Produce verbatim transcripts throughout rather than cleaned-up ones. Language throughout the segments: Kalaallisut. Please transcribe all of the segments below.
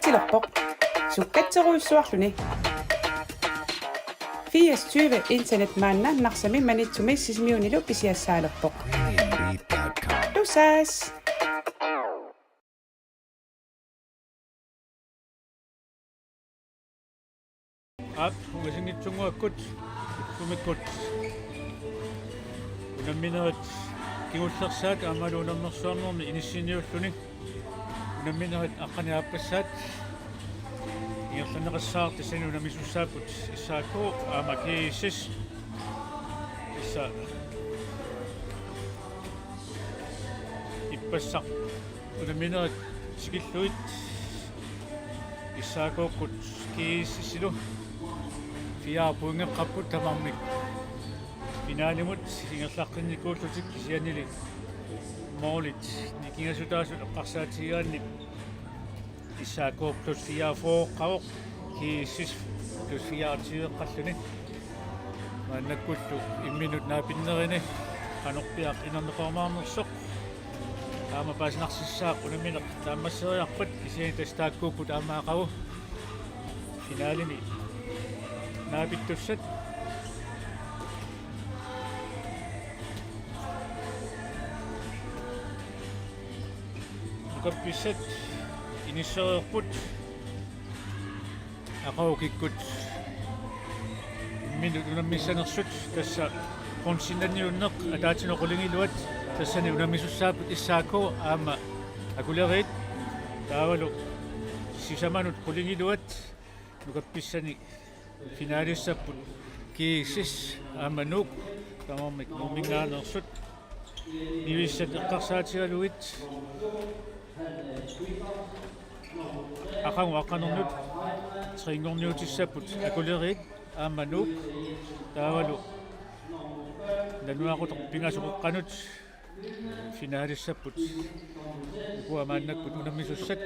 Ilerpoq. Sukkatserujussuarluni. Firs tyve internet maanna Narsami, Maniitsumi Sisimiunilu pisiassaalerpoq. Tusass. Aap, ungasinngitsunnguakkut ullumikkut unamminerit kingullersaat aammalu unammersuarnermi inissiniulluni. Unamminerit aqqaneq aappassaat ingerlanneqassaaq, tassani unammisussaapput S A K aamma G S S. Tassa ippassaq unamminerit tikillugit S A K-kkut G S S-ilu fire pointeqarput tamarmik finalimut ingerlaqqinnikuullutik, kisiannili målit nikingasutaasut eqqarsaatigigaanni S A K plus fireogfyrreqqavoq, G S S plus fireogtyveqqalluni. Maannakkullu imminnut naapinnerini qanorpiaq inerneqarumaarnersoq aamma paasinarsissaaq unammineq naammasseriarpat, kisianni tassa taakkuupput aamma aqagu finalimi naapittussat. Nukappissat inissereerput. Aqagu kikkut imminnut unammissanersut, tassa bronzennanniunneq ataatsimoorluni qulingiluat, tassani unammisussaapput S A K aamma Akuleriit. Taavalu sisamanut qulingiluat nukappissani finalissapput G S S aamma Nuuk, tamarmik Nuumminngaanneersut. Nivissat eqqarsaatigalugit aqagu aqqanernut trenngorniutissapput Akuleriit aamma Nuuk, taavalu nalunaaqutaq pingasut qeqqanut finalissapput. Ukua maannakkut unammisussat.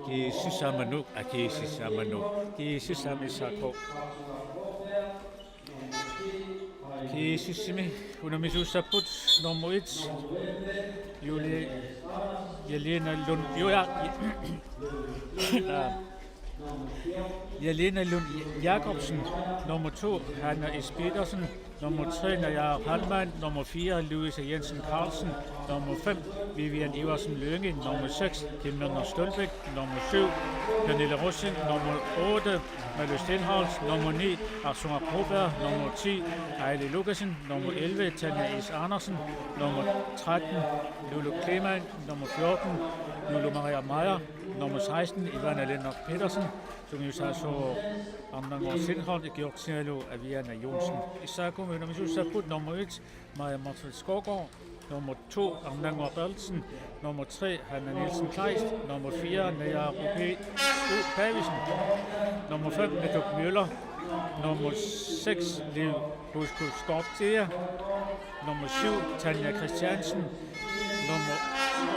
G S S aamma Nuuk, a, G S S aamma Nuuk, G S S aamma S A K. G S S-imi unammisuussapput nummer et, Julie, Jelena Lund, jo, ja, ja. Jelena Lund Jacobsen, nummer to, Hanna S. Petersen, nummer tre, Naja Hartmann, nummer fire, Louise Jensen Carlsen, nummer fem, Vivian Iversen Lynge, nummer seks, Kim Møller Stolbæk, nummer syv, Pernille Rosing, nummer otte, Malu Stenholdt, nummer ni, Arsunga Broberg, nummer ti, Aili Lukassen, nummer elleve, Tanja S. Andersen, nummer tretten, Lulu Kleemann, nummer fjorten, Lulu Maria Meyer, nummer seksten, Ivana Lennert Petersen, sungiusaasoq Arnannguaq Sindholm, ikiortigalugu Aviana Johnsen. S A K-mi unammisuussapput nummer et, Maja Motzfeldt Skovgaard, nummer to, Arnannguaq Berthelsen, nummer tre, Hanna Nielsen Kleist, nummer fire, Naja Rupe U. Pavesen, nummer fem, Netop Møller, nummer seks, Liv Husko Stortia, nummer syv, Tanja Christiansen, nummer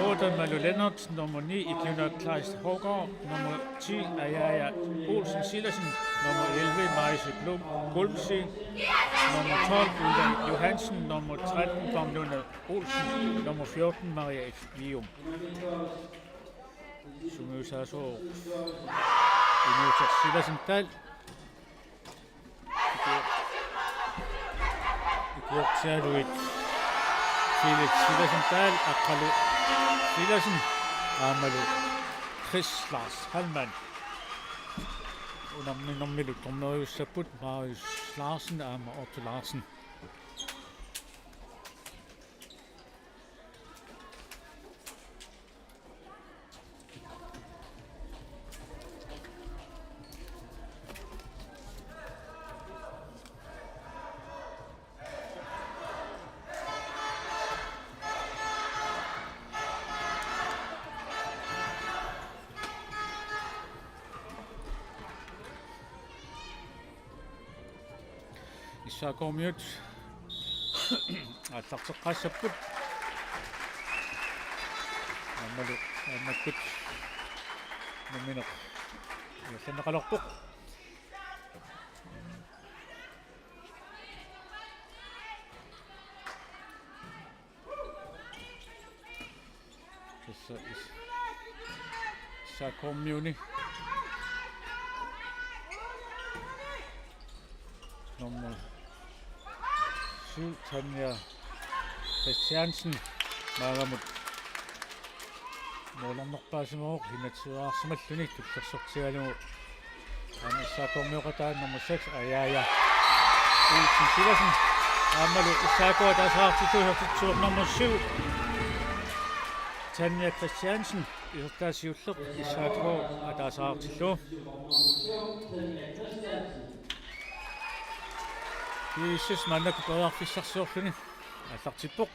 otte, Malu Lennert, nummer ni, Ikiuna Kleist Hårgaard, nummer ti, Ajaja Olsen Silassen, nummer elleve, Maise Blom Golmsi, nummer tolv, Ulla Johansen, nummer tretten, Pamluna Olsen, nummer fjorten, Maria F. Vium. Sungiusaasoq Inuuteq Silassen Dahl. Ikiortigalugit Felix Silassen Dahl, Aqqalu Silassen aammalu Chris Lars Hallmann. Unamminermilu dommeriussapput Marius Larsen aamma Otto Larsen. S A K-miut aallarteqqaassapput. Aammalu maannakkut unammineq ingerlanneqalerpoq. S A K-kormiuni nummer syv, Tanja Christiansen, maannamut målernerpaasimavoq, inatsisarsimalluni tullersortigalugu aamma S A K-kormioqataa nummer seks, Ajaja Olsen Sivertsen. Aammalu S A K ataaseqartillugu isertitsivoq nummer syv, Tanja Christiansen. Isertaa siulleq S A K ataaseqartillugu. G S S maannakkut periarfissarsiorluni aallartippoq.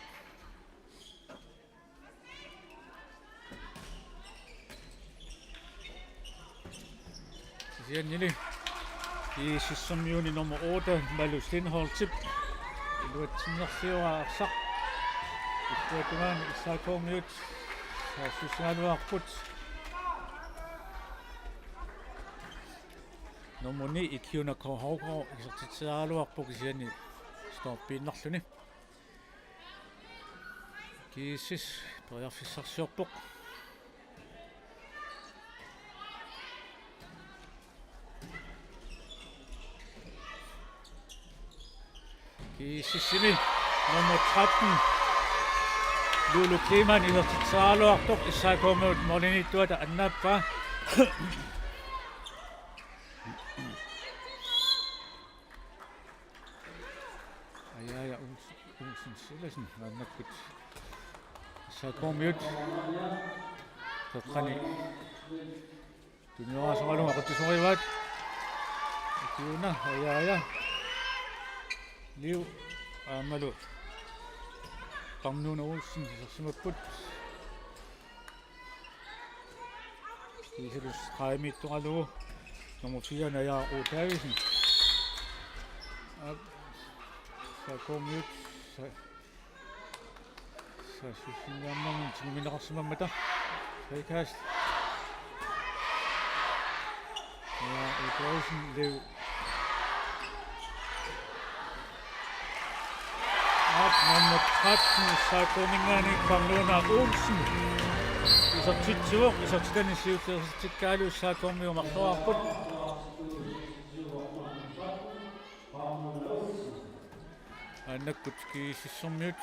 Kisiannili G S S-ermiuni nummer otte, Malu Stenholdtip iluatsinnerlioraarsaq. Illuatungaani S A K-kormiut saassussigaluarput. Nummer ni, Ikiuna K. Havgaard, isertitseriaraluarpoq kisianni stolpiinnarluni. G S S periarfissarsiorpoq. G S S-imi nummer tretten, Lulu Kleemann, isertitseriaraluartoq, S A K-kormiut målimiittuata annaappaa. Ajaja Olsen, Olsen Sivertsen maannakkut S A K-kormiut qeqqani tunioraasoralugu aqutsisorivaat. Ikiuna, Ajaja, Liu aammalu Parnuuna Olsen isersimapput. Kiisalu streg-imiittoralugu nummer fire, Naja O. Davidsen. Aap, S A K-kormiut sa-, saassussiniarnermut tiguneqarsimammata. Frikast. Naja O. Davidsen, Liu. Aap, nummer tretten, S A K-minngaanniit Parnuuna Olsen. Isertitsivoq, isertitani siulleq isertikkaalu S A K-kormiut marloraarput. Maannakkut G S S-ermiut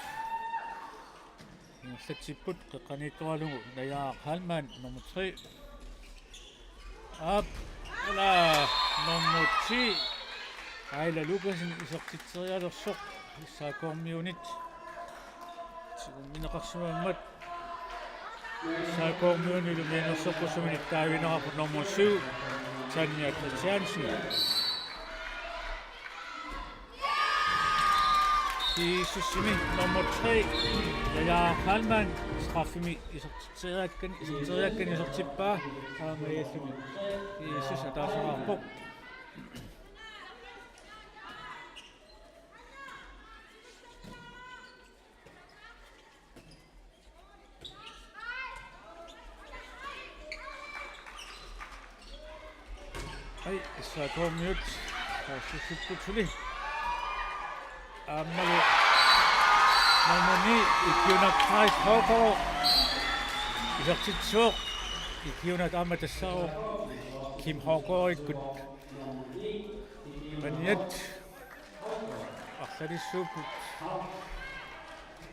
ingerlatsipput, qeqqaniittoralugu Naja Heilmann, nummer tre. Aap, ala, nummer ti, Aila Lukassen, isertitserialersoq S A K-kormiunit. Tiguneqarsimammat S A K-kormiunilu mianersoqqussuminik taavineqarpoq nummer syv, Tanja Christiansen. G S S-imi nummer tre, Naja Heilmann, straffimi isertitseriakkani, isertitseriakkani isertippaa, taamaalilluni G S S ataaseqarpoq. Ai, S A K-kormiut saassussipput suli. Aammalu nummer ni, Ikiuna Price H K. Isertitsivoq. Ikiuna taama tassaavoq Kim H K-ikkut. Maniat arlalissuupput.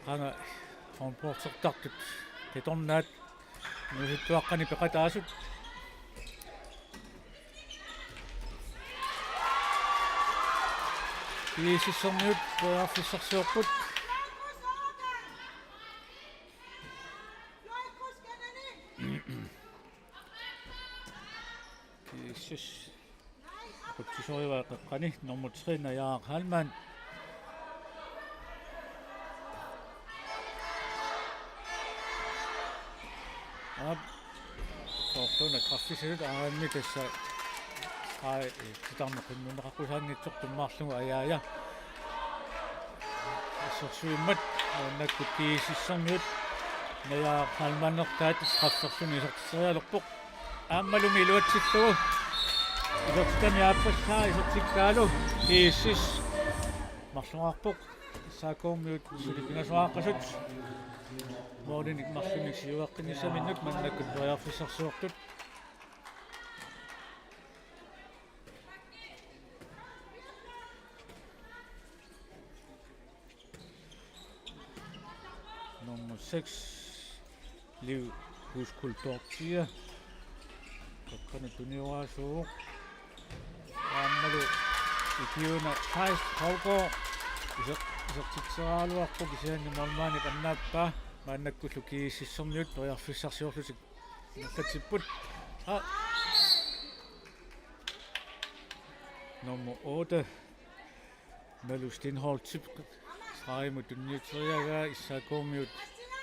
Qanga håndboldertartut qitornaat inuusuttuaqqani peqataasut. G S S-ermiut periarfissarsiorput. G S S aqutsisorivaa qeqqani, nummer tre, Naja Heilmann. Aap, soorluuna straffisatut aammi tassa, ai, titarneq qimminneqaqqusaanngitsoq tummaarlugu, Ajaja assersuimmat. Maannakkut G S S-ermiut Naja Heilmannertaat strafferluni isertitserialerpoq. Aammalumi iluatsillugu isertitani aappassaa isertikkaalu G S S marloraarpoq. S A K-kormiut suli pingasoqaqqasut. Målinik marlunnik siuaqqinissaminnut maannakkut periarfissarsiortut. Nummer seks, Liv Huskultortia. Tokkani tunioraasuuvoq. Aammalu Ikiuna Theis Haugaard. Iser-, isertitseriaraluarpoq kisianni målmandip annaappaa. Maannakkullu G S S-ermiut periarfissarsiorlutik ingerlatsipput. Aa. Nummer otte. Malu Steenholdtip stregimut tunniuteriaraa S A K-kormiut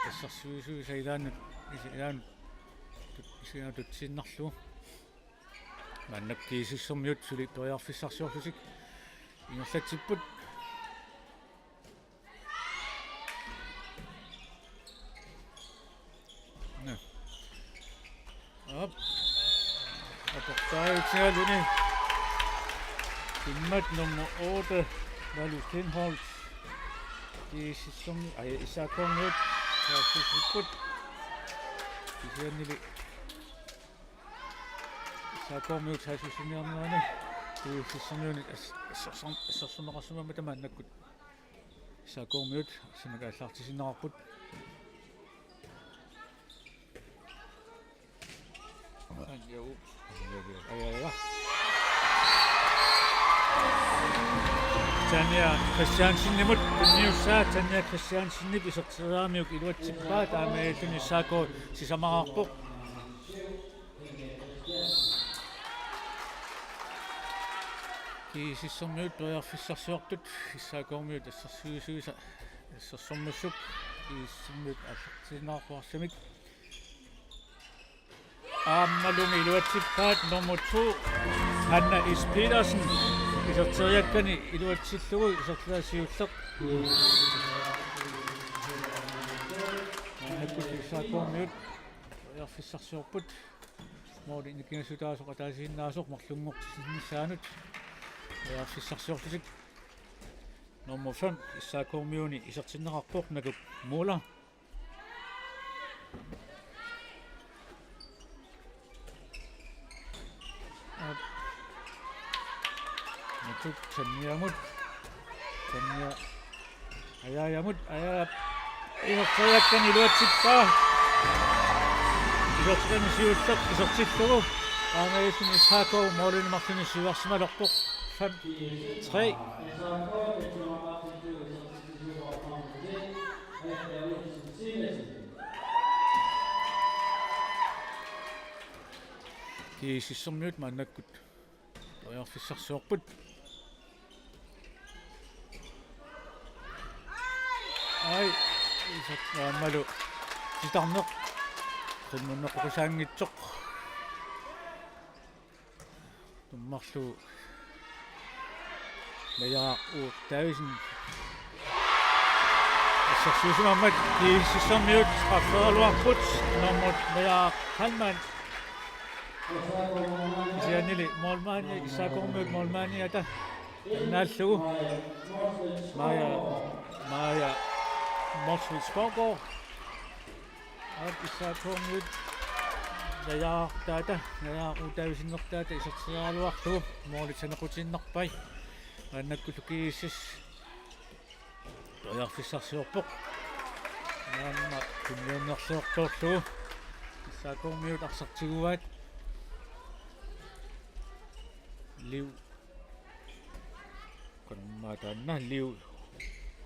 assersuisuisa ilaannut, is-, ilaannut tut-, isigaanut tutsiinnarlugu. Maannakkut G S S-ermiut suli periarfissarsiorlutik ingerlatsipput. Nå. Op. Aportaajutigaluni. Immat nummer otte, Malu Steenholdt. G S S-ermiut, aa, S A K-kormiut. Saassussipput. Kisiannili S A K-kormiut saassussiniarnerani. G S S-ermiunit as-, assersorn-, assersorneqarsimammata maannakkut S A K-kormiut arsamik aallartissinnaapput. Aja, aja, aja. Tanja Christiansenimut tunniussaa, Tanja Christiansenip isertitseriaramiuk iluatsippaa, taamaalilluni S A K sisamaqarpoq. G S S-ermiut periarfissarsiortut, S A K-kormiut assersuisuisa assersormassuk, G S S-ermiut aallartissinnaapput arsamik. Aammalumi iluatsippaat nummer to, Hanna S. Petersen, iserteriakkani iluatsillugu, isertitaat siulleq. Maannakkut S A K-kormiut periarfissarsiorput. Måli nikingassutaasoq ataasiinnaasoq marlunngortissinnissaanut periarfissarsiorlutik. Nummer fem, S A K-kormiuni isertinneqarpoq, Nakup Møller. Aap. Nakup Tanjamut. Tanja. Ajajamut, ajajap. Iserteriakkani iluatsippaa. Isertitani siulleq isertillugu. Taamaalilluni S A K målinik marlunnik siuarsimalerpoq. Fem tre. G S S-ermiut maannakkut periarfissarsiorput. Ai, isertitaammata titarneq qimmunneqqusaanngitsoq. Tummarlu Maja U. Davidsen. Assersuusimammat G S S-ermiut strafferaluarput, nummer Maja Kalman. Kisiannili målmandi, S A K-kormiut målmandiata naallugu. Maja, Maja Motzfeldt Skovgaard. Aap, S A K-kormiut najaaqqaataata, Naja U. Davidsenertaata isertitseriaraluarlugu måli saneqqutiinnarpai. Maannakkullu G S S periarfissarsiorpoq. Aamma tunniunnerliortoorlugu S A K-kormiut arsaq tiguaat. Liv. Qanormaa taanna, Liv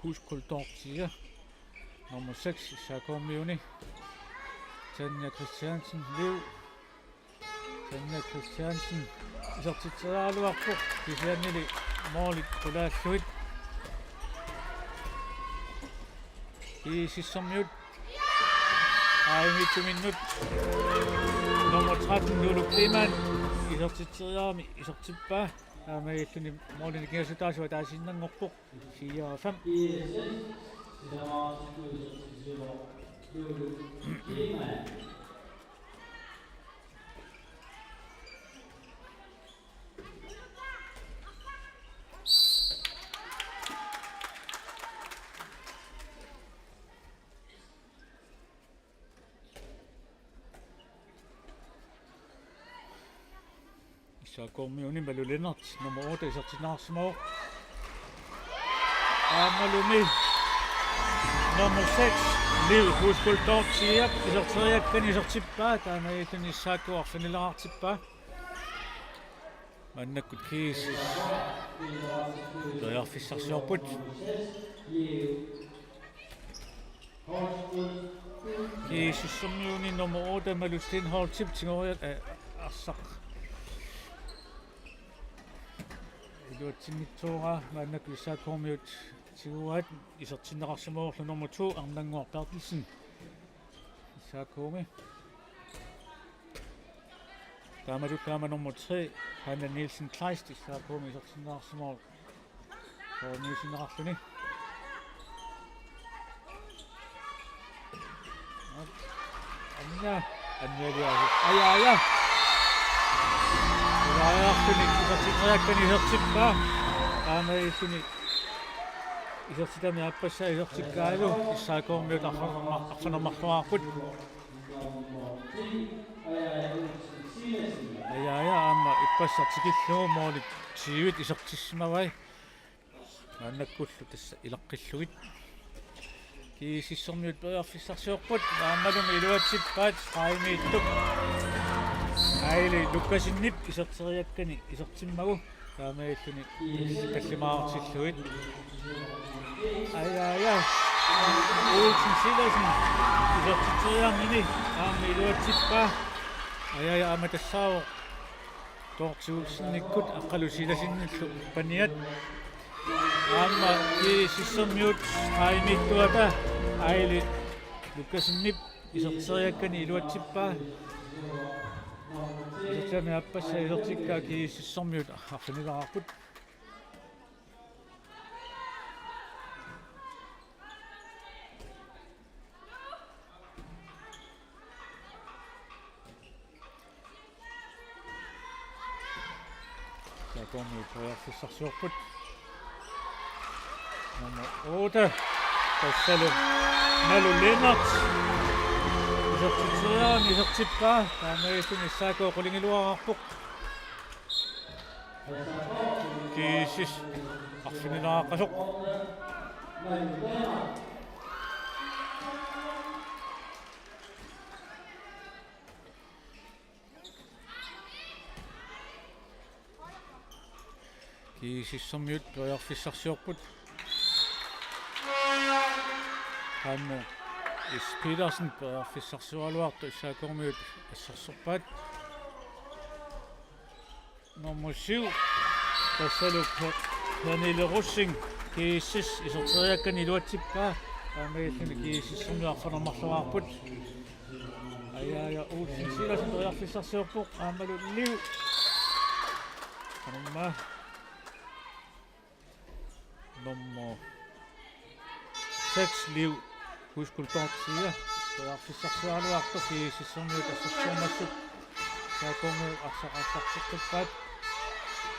Huskultortia. Nummer seks, S A K-kormiuni. Tanja Christiansen, Liv. Tanja Christiansen. Isertitseriaraluarpoq. Kisiannili målit qulaallugit. G S S-ermiut. Aamma isertitsiminnut. Nummer tretten, Lulu Kleemann. Isertitseriarami isertippaa. Taamaalilluni målinik nikingassutaasoq ataasiinnanngorpoq. Fire fem. S A K-kormiuni Malu Lennert, nummer otte, isertinneqarsimavoq. Aammalumi nummer seks, Liv Huskuldorp Tiap, iserteriakkani isertippaa, taamaalilluni S A K arfinileraartippaa. Maannakkut G S S periarfissarsiorput. G S S-ermiuni nummer otte, Malu Steenholdtip tigoriat, eh, arsaq iluatsinngitsooraa, maannakkut S A K-kormiut tiguaat, isertinneqarsimavorlu nummer to, Arnannguaq Berthelsen, S A K-mi. Taamalu taama nummer tre, Hanna Nielsen Kleist, S A K-mi isertinneqarsimavoq soorunniussineqarluni. Anja, Anja Elias. Aja, aja. Ilaajarluni isertitseriakkani isertippaa. Taamaalilluni isertitami aappassaa isertikkaalu S A K-kormiut arfinerma-, arfineq-marluarput. Aja, aja, aamma ippassaq tikillugu målit tyvit isertissimavai. Maannakkullu tassa ilaqqillugit. G S S-ermiut periarfissarsiorput, aammalumi iluatsippaat, streg-imiittup. Aili Lukassenip iserteriakkani isertimmagu. Taamaalilluni tallimaartillugit. Aja, aja. Olsen Sivertsen isertitseriarnini aamma iluatsippaa. Aja, aja, aamma tassaavoq Dorthe Olsenikkut Aqqalu Sivertsenillu paniat. Aamma G S S-ermiut streg-imiittuata Aili Lukassenip iserteriakkani iluatsippaa. Isertitami aappassaa isertikkaa, G S S-ermiut arfinileraarput. S A K-kormiut periarfissarsiorput. Nummer otte, tassalu Malu Lennert. Isertitseriarnini isertippaa, taamaalilluni S A K qulingiluaarpoq. G S S arfinilaaqqasoq. G S S-ermiut periarfissarsiorput. Hanne S. Petersen periarfissarsioraluartoq, S A K-kormiut assersorpaat. Nummer syv, tassalu Pe-, Pernille Rosing, G S S, iserteriakkani iluatsippaa. Taamaalilluni G S S-ermiut arfineq-marloriarput. Aja, aja, Olsen Sivertsen periarfissarsiorpoq, aammalu Liv. Aamma nummer seks, Liv Huskuldorp Tiap, periarfissarsioraluartoq, G S S-ermiut assersuummassuk S A K-kormiut arsaq arsarteqqippaat.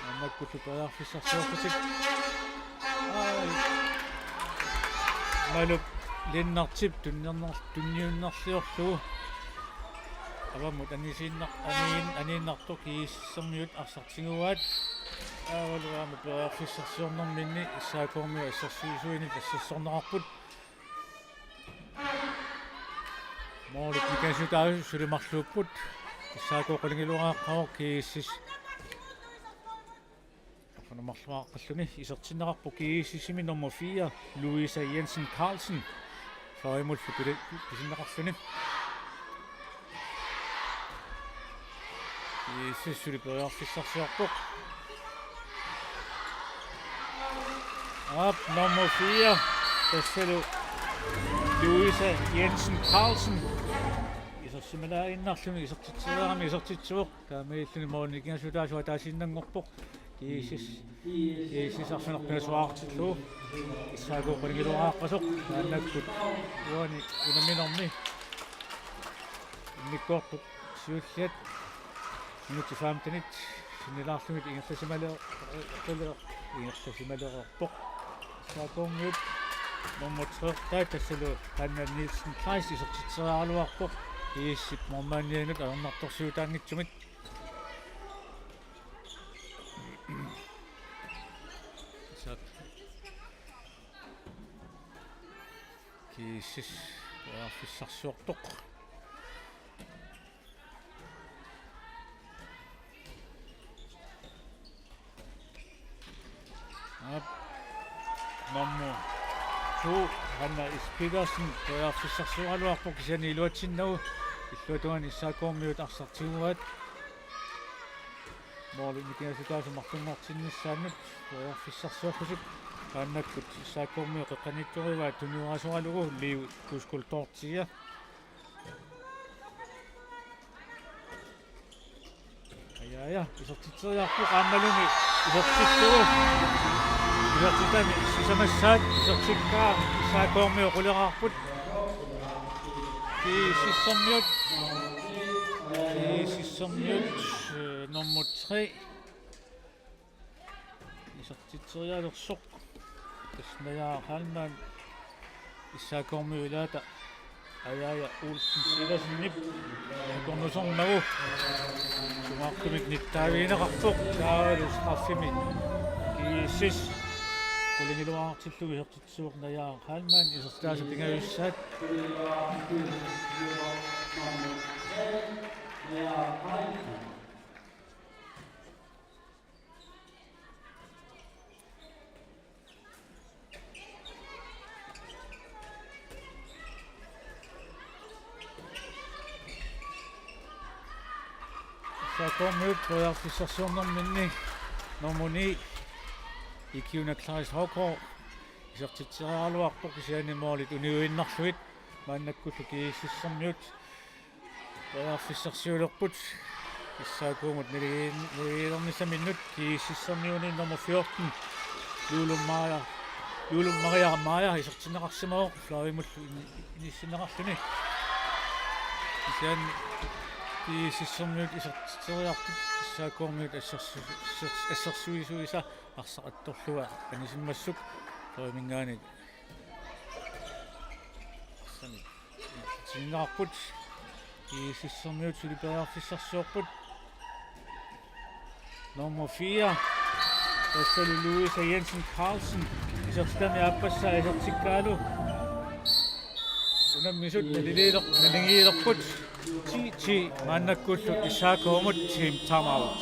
Maannakkullu periarfissarsiorlutik. Ai. Malu Lennertip tunniunner-, tunniunnerliorlugu avammut anisinnar-, aniin-, aniinnartoq, G S S-ermiut arsaq tiguaat. Taavalu aamma periarfissarsiornerminni S A K-kormiut assersuisuinit assersorneqarput. Målit nikasiutaasut suli marluupput. S A K qulingiluaaqqavoq, G S S arfineq-marloriaqqalluni. Isertinneqarpoq G S S-imi nummer fire, Louise Jensen Carlsen, fløjimullu pili-, pisinneqarluni. G S S suli periarfissarsiorpoq. Aap, nummer fire, tassalu Louise Jensen Carlsen. Isersimalaaginnarluni isertitseriarami isertitsivoq. Taamaalilluni målit nikasiutaasut ataasiinnanngorpoq. G S S, G S S arfineq-pingasoqartillugu. S A K qulingiluaaqqasoq, maannakkut uani unamminermi immikkoortoq siulliat minutsit femtenit sinnilaarlugit ingerlasimale-, ingerlasimalereerpoq. S A K-kormiut nummer tre, tassalu Hanna Nielsen Kleist, isertitseriaraluarpoq. G S S-ip målmandianut ajornartorsiutaanngitsumik. GSS periarfissarsiortoq. Aap. Nummer to, Hanna S. Petersen, periarfissarsioraluarpoq kisianni iluatsinnagu. Illuatungaani S A K-miut arsaq tiguaat. Måli nikingassutaasoq marlunngortinnissaanut periarfissarsiorlutik. Maannakkut S A K-miut qeqqaniittorivaat tunioraasoralugu Liv Kuuskuul Dorthea. Aja, aja, isertitseriarpoq aammalumi isertittugu. Isertitani sisamassaat isertikkaa S A K-miut quleraarput. GSS-ermiut. GSS-ermiut, øh, nummer tre. Isertitserialersoq. Tassa Naja Heilmann S A K-miut ilaata Ajaja Olsen Sivertsenip akornusernagu. Sungaartumik nittaavigineqarpoq. Taavalu straffimi GSS qulingiluaartillugu isertitsivoq Naja Heilmann, isertitaasa pingajussaat. S A K-miut periarfissarsiornerminni nummer ni, Ikiuna Kleist Haugaard, isertitseriaraluarpoq kisianni målit uniuinnarlugit. Maannakkullu GSS-ermiut periarfissarsiulerput. S A K-mut naligi-, naligiilernissaminnut. GSS-ermiuni nummer fjorten, Lulu Maja, Lulu Maria Maja isertinneqarsimavoq, fløjimullu ini-, inissinneqarluni. Kisianni GSS-ermiut isertitseriarput S A K-miut assersu-, assers-, assersuisuisa arsaq attorlugu anisimmassuk fløjiminngaanniit. Sani. Sinneqarput. GSS-ermiut suli periarfissarsiorput. Nummer fire, tassalu Louise Jensen Carlsen. Isertitami aappassaa isertikkaalu. Unammisut naliliiler-, naligiilerput. Ti ti maannakkullu S A K-mut team timeout.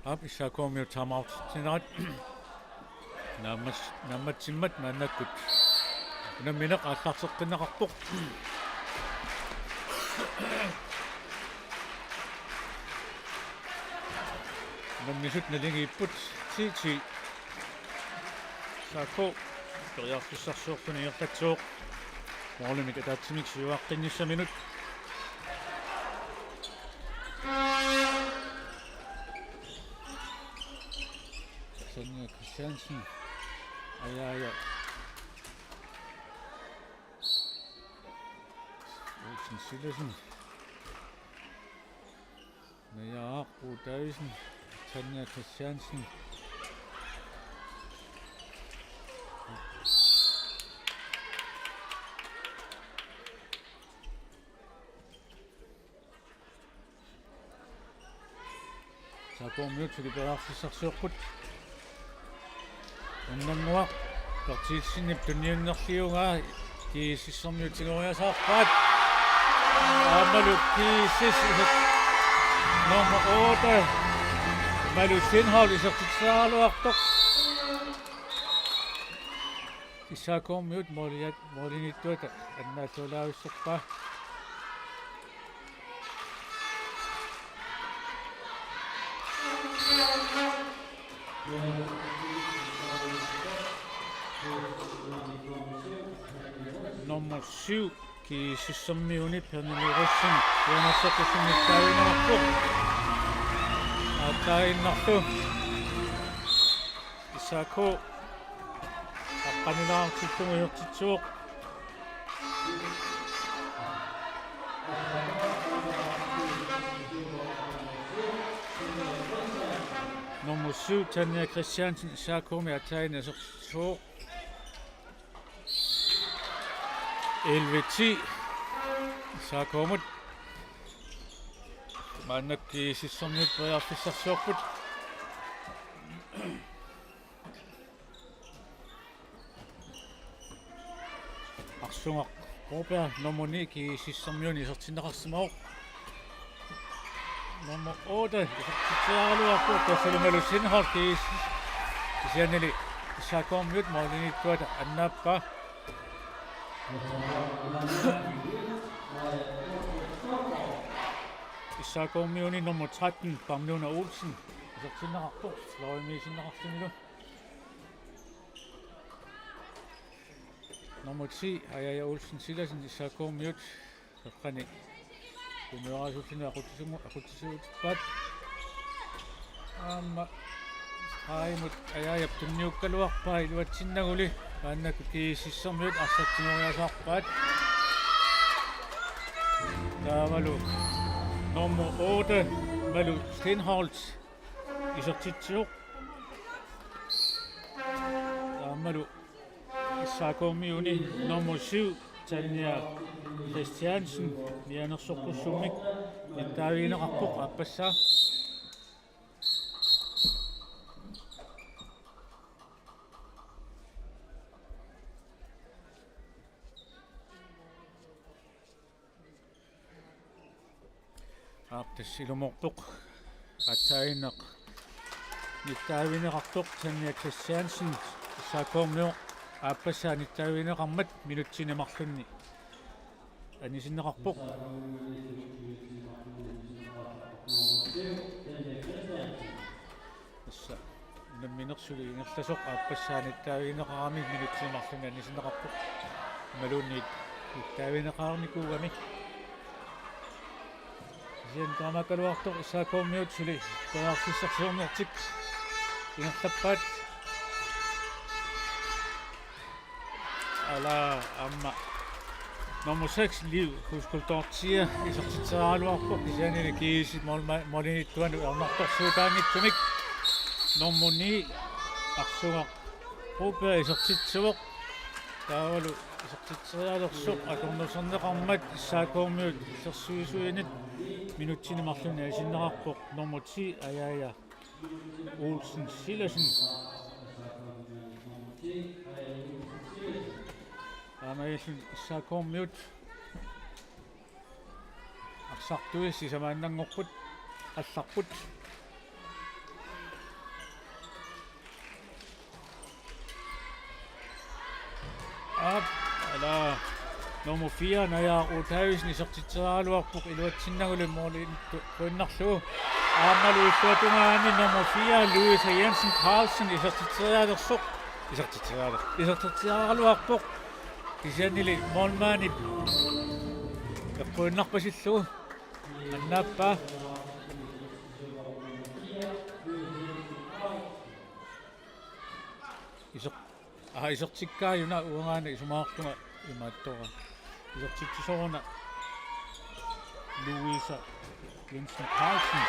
Aap, S A K-miut timeout-inerat. Naammas-, naammatsimmat maannakkut unammineq aallarteqqinneqarpoq. Unammisut naligiipput ti ti. S A K periarfissarsiorluni ingerlatsivoq. Målimik ataatsimik siuaqqinnissaminut. Sonja Christiansen. Aja, aja. Olsen Sivertsen. Naja Bo Davidsen, Tanja Christiansen. S A K-miut suli periarfissarsiorput. Unnannguaq Berthelsenip tunniunnerliugaa GSS-ermiut tigoriasaarpaat. Aammalu GSS iser-, nummer otte, Malu Sindholm isertitseriaraluartoq. S A K-kormiut måliat-, målimiittuata annaallualaavissorpaa. Nummer syv, G S S-ermiuni Pernille Rosing, sianersoqqussummik nittaavigineqarpoq. Aatsaaginnarlu S A K aqqanilaartillugu isertitsivoq. Nummer syv, Tanja Christiansen, S A K-mi aatsaaginnaq isertitsivoq. Elleve ti, S A K-mut. Maannakkut G S S-ermiut periarfissarsiorput. Arsugaq Broberg, nummer ni, G S S-ermiuni isertinneqarsimavoq. Nummer otte isertitseriaraluarpoq, tassalu Malu Steenholdt, G S S, kisiannili S A K-kormiut målimiittuata annaappaa. S A K-kormiuni nummer tretten, Pamluna Olsen, isertinneqarpoq, fløjimiisinneqarlunilu. Nummer ti, Ajaja Olsen Silassen, S A K-kormiut, qeqqani kunuarasuulluni aqutsisu-, aqutsisuutippaat. Aamma stregimut Ajajap tunniukkaluarpaa iluatsinnaguli, maannakkut G S S-ermiut arsaq tigoriasaarpaat. Taavalu nummer otte, Malu Steenholdt, isertitsivoq. Aammalu S A K-kormiuni nummer syv, Tanja Christiansen, mianersoqqussummik nittaavigineqarpoq aappassaa. Aap, tassa ilumoorpoq. Aatsaaginnaq nittaavigineqartoq Tanja Christiansen, S A K-kormiut aappassaa nittaavigineqarmat minutsini marlunni anisinneqarpoq. Tassa unammineq suli ingerlasoq aappassaa nittaavigineqarami minutsini marlunni anisinneqarpoq. Maluunniit nittaavigineqarnikuugami. Kisianni taamaakkaluartoq S A K-kormiut suli periarfissarsiornertik ingerlappaat. Ala aamma nummer seks, Liv Huskuldottir, isertitseriaraluarpoq, kisiannili G S S-ermiut målma-, målimiittuanut ajornartorsiutaanngitsumik. Nummer ni, Arsugaq Broberg, isertitsivoq. Taavalu isertitserialersoq akornuserneqarmat S A K-kormiut illersuisuinit minutsini marlunni anisinneqarpoq, nummer ti, Ajaja Olsen Silassen. Aamma illit S A K-kormiut arsartui sisamaannanngorput, allarput. Aap, ala, nummer fire, Naja Ottavisen, isertitseriaraluarpoq iluatsinnaguli målimiittuinnarlugu. Aammalu illuatungaani nummer fire, Louise Jensen Carlsen, isertitserialersoq. Isertitserialer-, isertitseriaraluarpoq. Kisiannili målmandip eqquinnarpasillugu annaappaa. Iser-, aa, isertikkaajuna uangaana isumaqartunga imaattoq. Isertitsisoruna Louise Jensen Carlsen.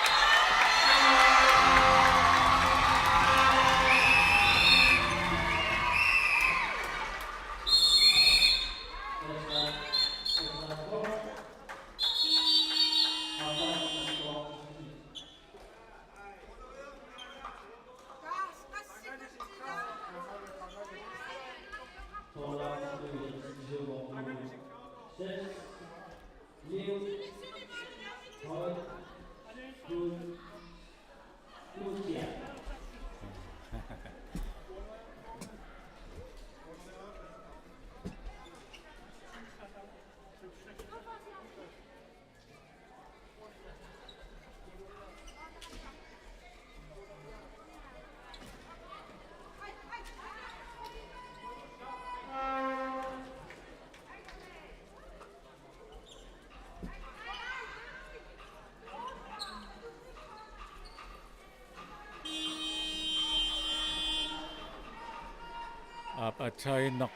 Aatsaannaq.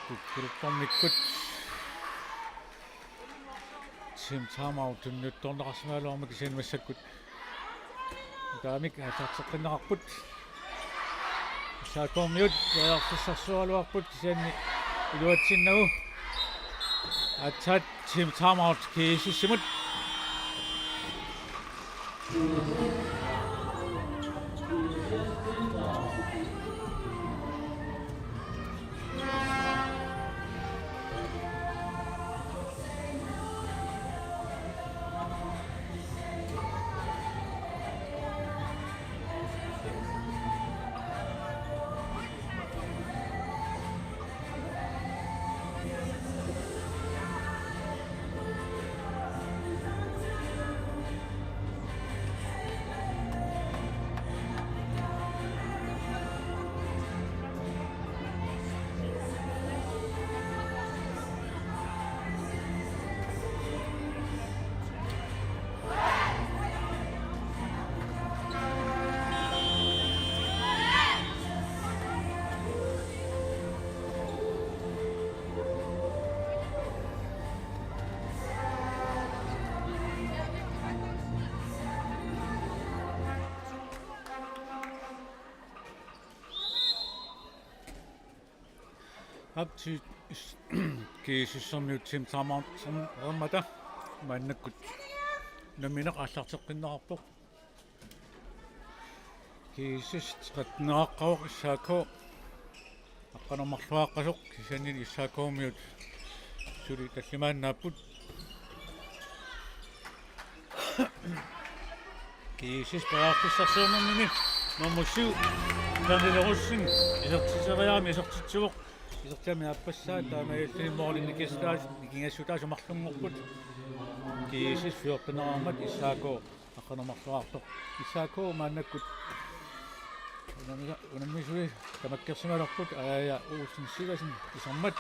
Kukkuluttormikkut. Team timeout tunniuttorneqarsimagaluarmat kisianni massakkut. Taamik aallarteqqinneqarput. S A K-miut periarfissarsioraluarput kisianni iluatsinnagu. Aatsaat team timeout G S S-imut. Aap, G S S-ermiut team timeout-ermata maannakkut unammineq aallarteqqinneqarpoq. G S S tretten-eqarpoq, S A K aqqaneq-marluaqqasoq, kisianni S A K-miut suli tallimaannaapput. G S S periarfissarsiornermini nummer syv, Pernille Rosing, isertitseriarami isertitsivoq. Isertitami aappassaa, taamaalilluni målini nikingassutaasut, nikingassutaasut marlunngorput. G S S fjorten-eqarmat, S A K aqqaneq-marluartoq. S A K maannakkut unammi-, unammisui tamakkersimalerput, Ajaja Olsen Sivertsen isermat.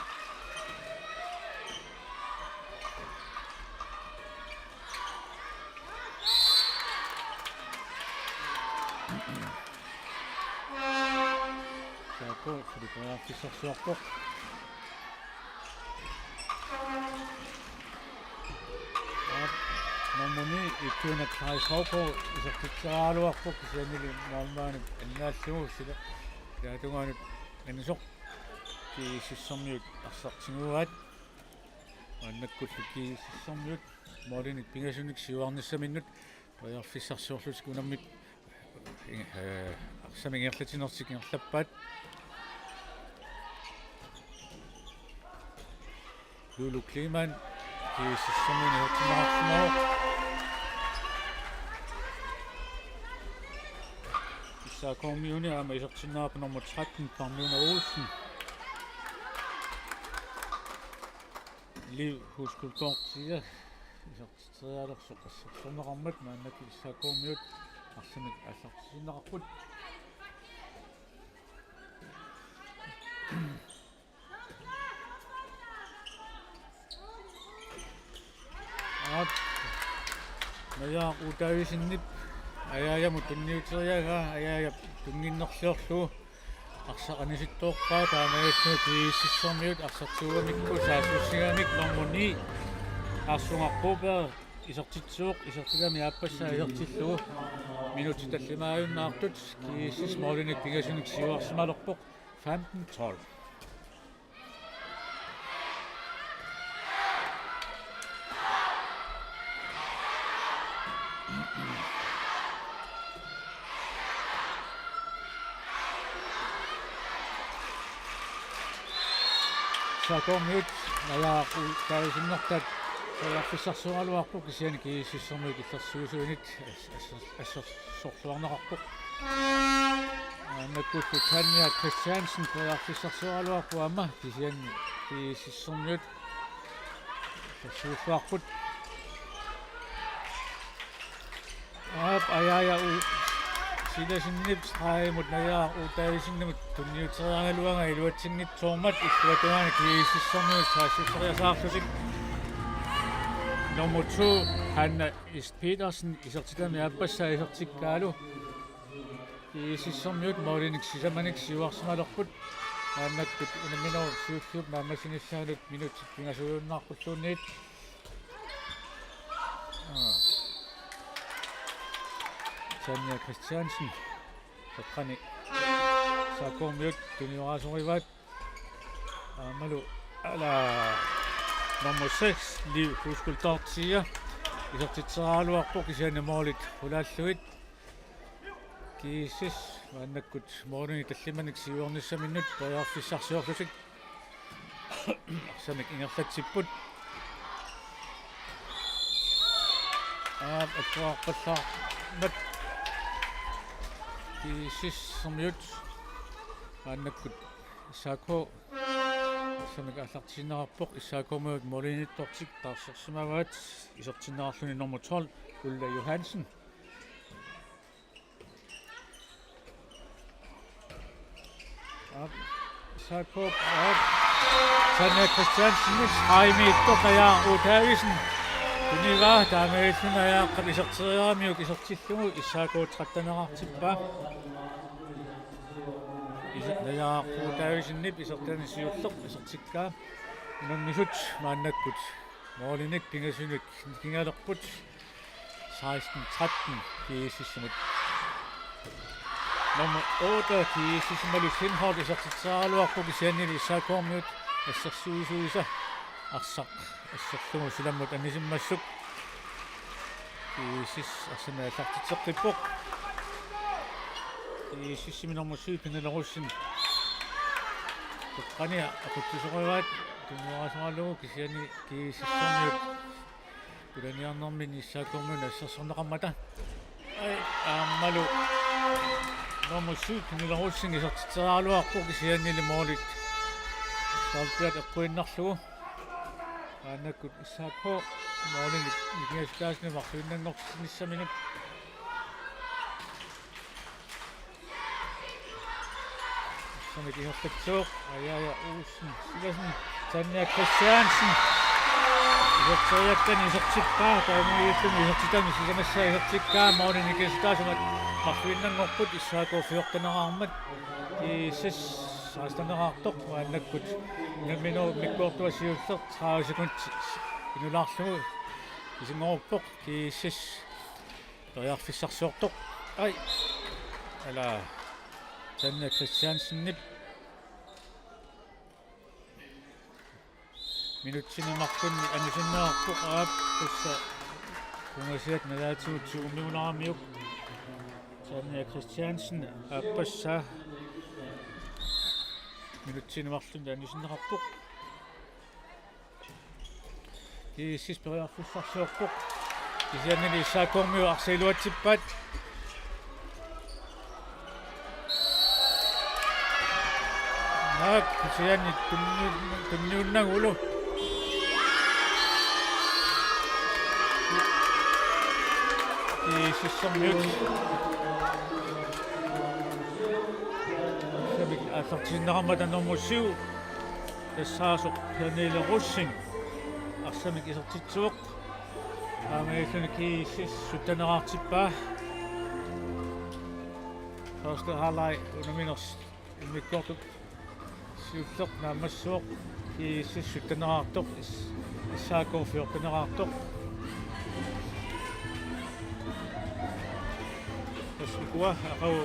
S A K suli periarfissarsiorpoq. Aap, nummer ni, Ituna Kleisauko, isertitseriaraluarpoq, kisiannili målmandip annaallugu sila, ilaatungaanut anisoq. G S S-ermiut arsaq tiguaat. Maannakkullu G S S-ermiut målinik pingasunik siuarnissaminnut periarfissarsiorlutik unammik, eh, arsamik ingerlatinnersik ingerlappaat. Lulu Kleemann, G S S-ermiuni isertinneqarsimavoq. S A K-miuni aamma isertinneqarpoq nummer tretten, Pernille Olsen. Liv Huskultortia isertitserialersoq assersorneqarmat, maannakkut S A K-miut arsamik aallartissiinnarput. Aap. Najaaq Davidsenip Ajajamut tunniuteriaraa, Ajajap tunnginnerliorlugu arsaq anisittoorpaa, taamaalilluni G S S-ermiut arsaq tigugamikku saassussigamik nummer ni, Arsunaq Broberg, isertitsivoq, isertitami aappassaa isertillugu minutsit tallimaajunnaartut G S S målinik pingasunik siuarsimalerpoq, femten tolv. S A K-miut Najaaq Davidsenertaat periarfissarsioraluarpoq, kisianni G S S-ermiut illersuisuinit as-, as-, assersorluarneqarpoq. Maannakkullu Tanja Christiansen periarfissarsioraluarpoq aamma, kisianni G S S-ermiut illersuilluarput. Aap, Ajaja U-, Silasenip stregimut Najaaq Davidsenimut tunniuteriaraluaraa iluatsinngitsoormat, illuatungaani G S S-ermiut saassusseriasaarlutik. Nummer to, Hanna Ist Petersen, isertitami aappassaa isertikkaalu. GSS-ermiut målinik sisamanik siuarsimalerput. Maannakkut unamminerup siulliup naammassinissaanut minutsit pingasujunnaaqqulluunniit. Aa. Tanja Christiansen. Toqqani S A K-rmiut tunioraasorivaat. Aammalu ala nummer seks, Liv Huskultortia. Isertitseriaraluarpoq kisianni målit qulaallugit. GSS maannakkut målinik tallimanik siuarnissaminnut periarfissarsiorlutik. Arsamik ingerlatsipput. Aap, attuarpallaarmat. GSS-ermiut maannakkut S A K arsamik aallartissinnaavarput. S A K-rmiut målinittortik taarsersimavaat, isertinneqarluni nummer tolv, Ulla Johansen. Aap, S A K, aap. Tanja Christiansen, Heimi Tokaja Davidsen. Tunivaa, taamaalilluni Najaaqqap iserteriaramiuk isertillugu S A K tretten-eqartippaa. Is-, Najaaraq Davidsenip isertitani siulleq isertikkaa. Unammisut maannakkut målinik pingasunik nikingalerput. Seksten tretten GSS-imut. Nummer otte, GSS-imalu Lindholm, isertitseriaraluarpoq kisiannili S A K-rmiut assersuisuisa arsaq asserlugu silammut anisimmassuk. GSS arsamik aallartitseqqippoq. GSS-imi nummer syv, Pernille Rosing. Toqqani aqutsisorivaat, tunniussagaluarlugu kisianni GSS-ermiut tulaniarnermini S A K-rmiut assersorneqarmata. Ai, aammalu nummer syv, Pernille Rosing, isertitseriaraluarpoq kisiannili målit stolpiat eqquinnarlugu. Maannakkut S A K målinik nikingassutaasuni marluinnanngortinnissaminut. Arsamik ingerlatsivoq, Ajaja Olsen Sivertsen, Tanja Christiansen. Iserteriakkani isertippaa, taamaalilluni isertitami sisamassaa isertikkaa, målinik nikingassutaasumut marluinnanngorput, S A K fjorten-eqarmat, GSS seksten-eqartoq, maannakkut unamminerup immikkoortua siulleq tredive sekundit inulaarlugu isinngoruppoq, GSS periarfissarsiortoq. Ai. Ala. Tanja Christiansenip minutsini marlunni anisinneqarpoq, aap, tassa qungasiat nalaatigut tigumigunaramiuk. Tanja Christiansen aappassaa minutsini marlunni anisinneqarpoq. GSS periarfissarsiorpoq. Kisiannili S A K-rmiut arsaq iluatsippaat. Naak, kisianni tunni-, tunniunnagulu. GSS-ermiut. Arsamik aallartissinnaammata nummer syv. Tassaasoq Pernille Rosing arsamik isertitsivoq. Taamaalilluni GSS sytten-eqartippaa. Første halvleg unamminersoq immikkoortoq siulleq naammassivoq, GSS sytten-eqartoq, S-, S A K fjorten-eqartoq. Tassa ukua aqagu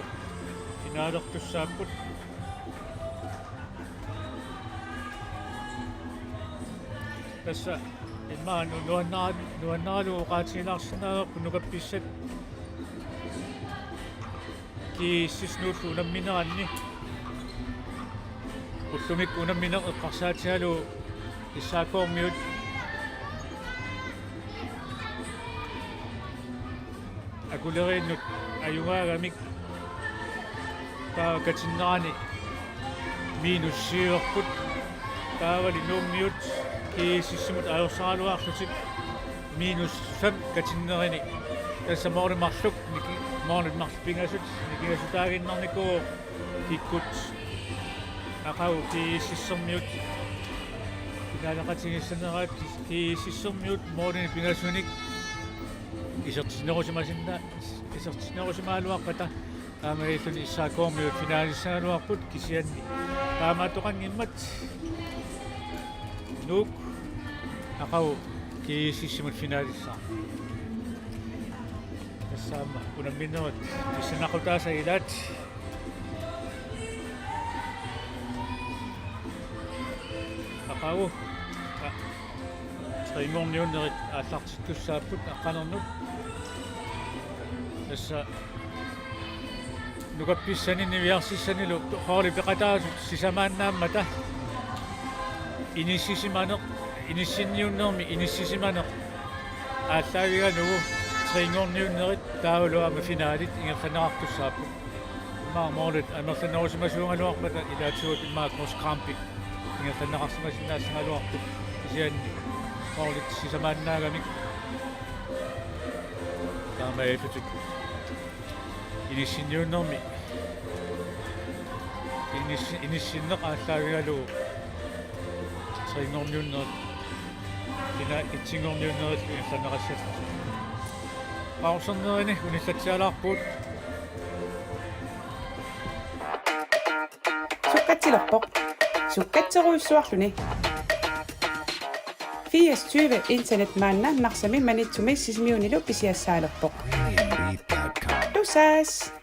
finaalertussaapput. Tassa immaqa nu-, nuanna-, nuannaralugu oqaatigilaarsinnaavarput nukappissat. GSS-inuullu unammineranni. Ullumikkut unammineq eqqarsaatigalugu S A K-rmiut akuleriinnut ajugaagamik, taava katinnerani minus syv-erput, taavali Nuummiut GSS-imut ajorsaraluarlutik minus fem katinnerini. Tassa måli marluk, niki-, måli marluk pingasut nikingassutaaginnarnikuuvoq kikkut aqagu GSS-ermiut Finaaleqatigiissanerat GSS-ermiut målinik pingasunik isertinnerusimasinna-, isertinnerusimagaluarpata taamaalilluni SAK-rmiut finaalissagaluarput kisianni taamaattoqanngimmat Nuuk aqagu GSS-imut finaalissaaq. Tassa aamma unamminerit pissanaqutaasa ilaat. Aqagu. A-, tre-nngorniunnerit aallartittussaapput aqqanernut. Tassa nukappissanini niviarsissanilu holdit peqataasut sisamaannaammata inissisimaneq, inissinniunnermi inissisimaneq aallaavigalugu tre-nngorniunnerit taavalu aamma finaalit ingerlanneqartussaapput. Immaqa målit amerlanerusimasuugaluarpata ilaatigut immaqa krydskampi ingerlanneqarsimasinnaassagaluarpoq kisianni målit sisamaannaagamik. Taamaalillutik inissinniunnermi inissi-, inissinneq aallaavigalugu tre-nngorniunnerit, ina et-nngorniunnerit ingerlanneqassallutik. Pausernerini unillatsialaarpugut. Sukkatsilerpoq. Sukkatserujussuarluni. Firs tyve internet maanna Narsami, Maniitsumi Sisimiunilu pisiassaalerpoq. Tusass!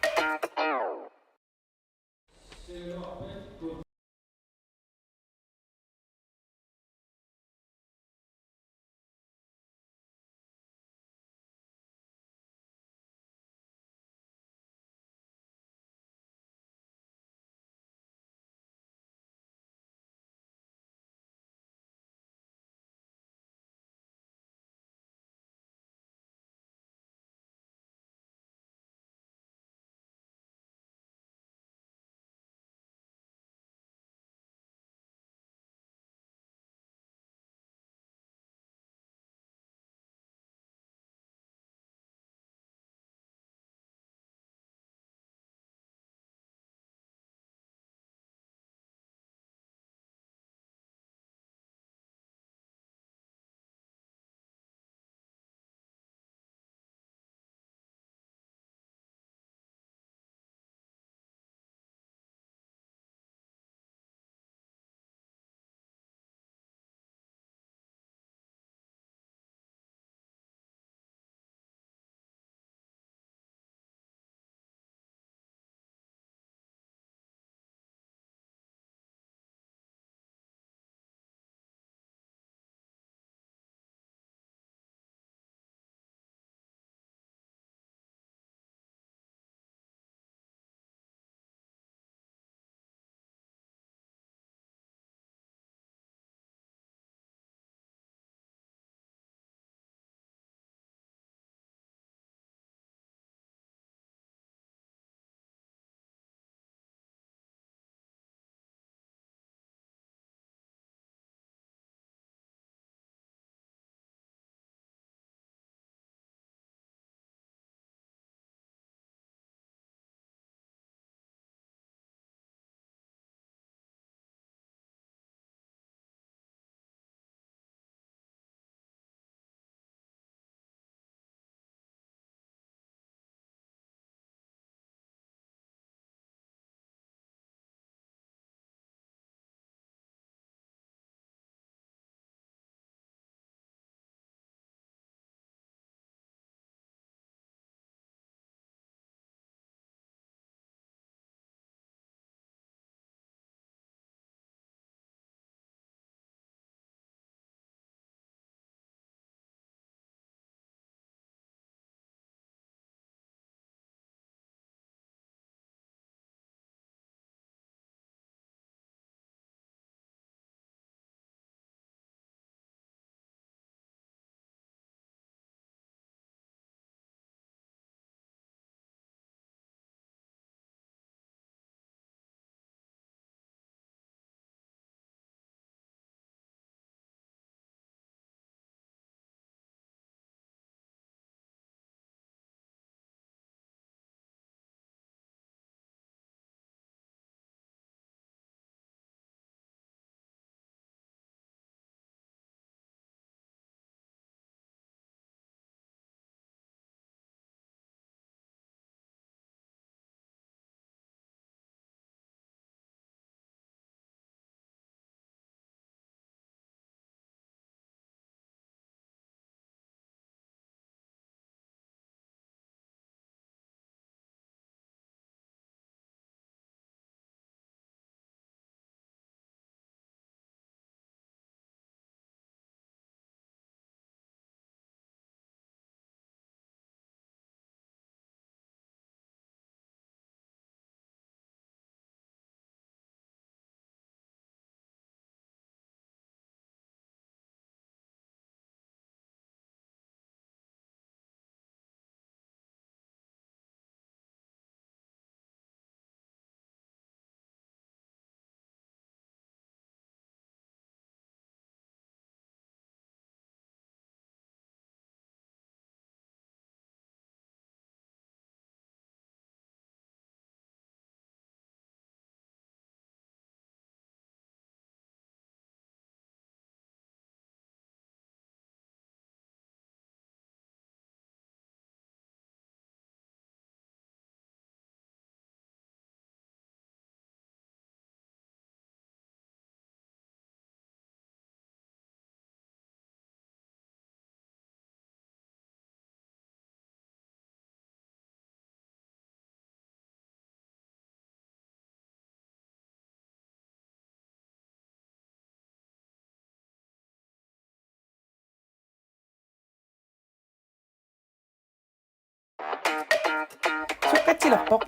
Sukkatsilerpoq.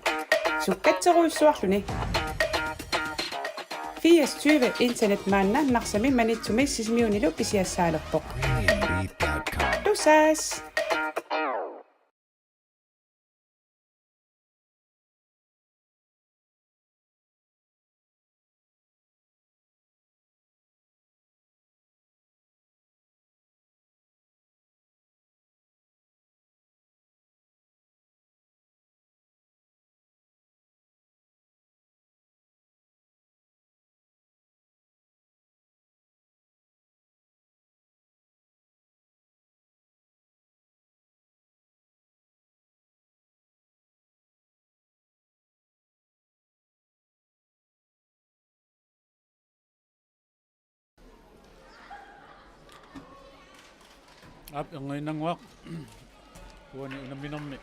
Sukkatserujussuarluni. Firs tyve internet maanna Narsami, Maniitsumi Sisimiunilu pisiassaalerpoq. Tusass! Aap, erniinnannguaq. Uani unamminermi,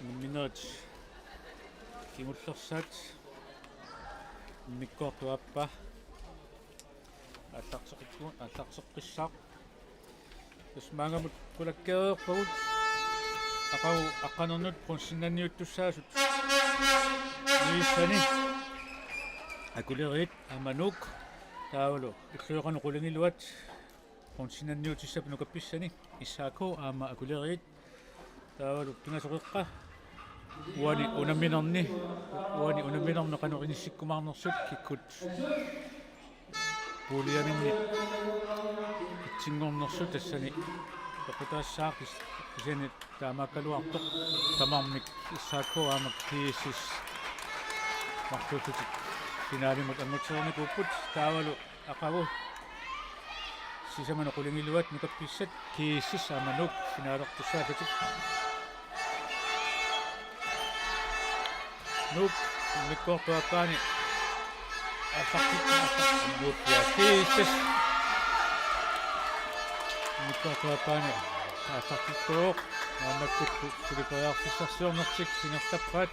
unamminerit kingullersaat. Immikkoortup aappaa aallarteqqikku-, aallarteqqissaaq. Tassa maannamut qulakkeereerpagut. Aqagu aqqanernut bronzennanniuttussaasut. Niissani Akuleriit aamma Nuuk. Taavalu illuatungaani qulingiluat bronzennanniutissap nukappissani S A K aamma Akuleriit. Taavalu pingasoqeqqa uani unamminerni, uani unamminermi qanoq inissikkumaarnersut kikkut puljeminnit itsinngornersut tassani toqutaassaaq kis-, kisianni taamaakkaluartoq tamarmik S A K aamma G S S marluullutik finaalimut angutsereernikuupput. Taavalu aqagu sisamanut qulingiluat nukappissat G S S aamma Nuuk finaalertussaallutik. Nuuk immikkoortup aappaani aallartik-, aallartik-, Nuuk ja G S S. Immikkoortup aappaani aallartikkuuvoq. Maannakkut suli periarfissarsiornertik ingerlappaat.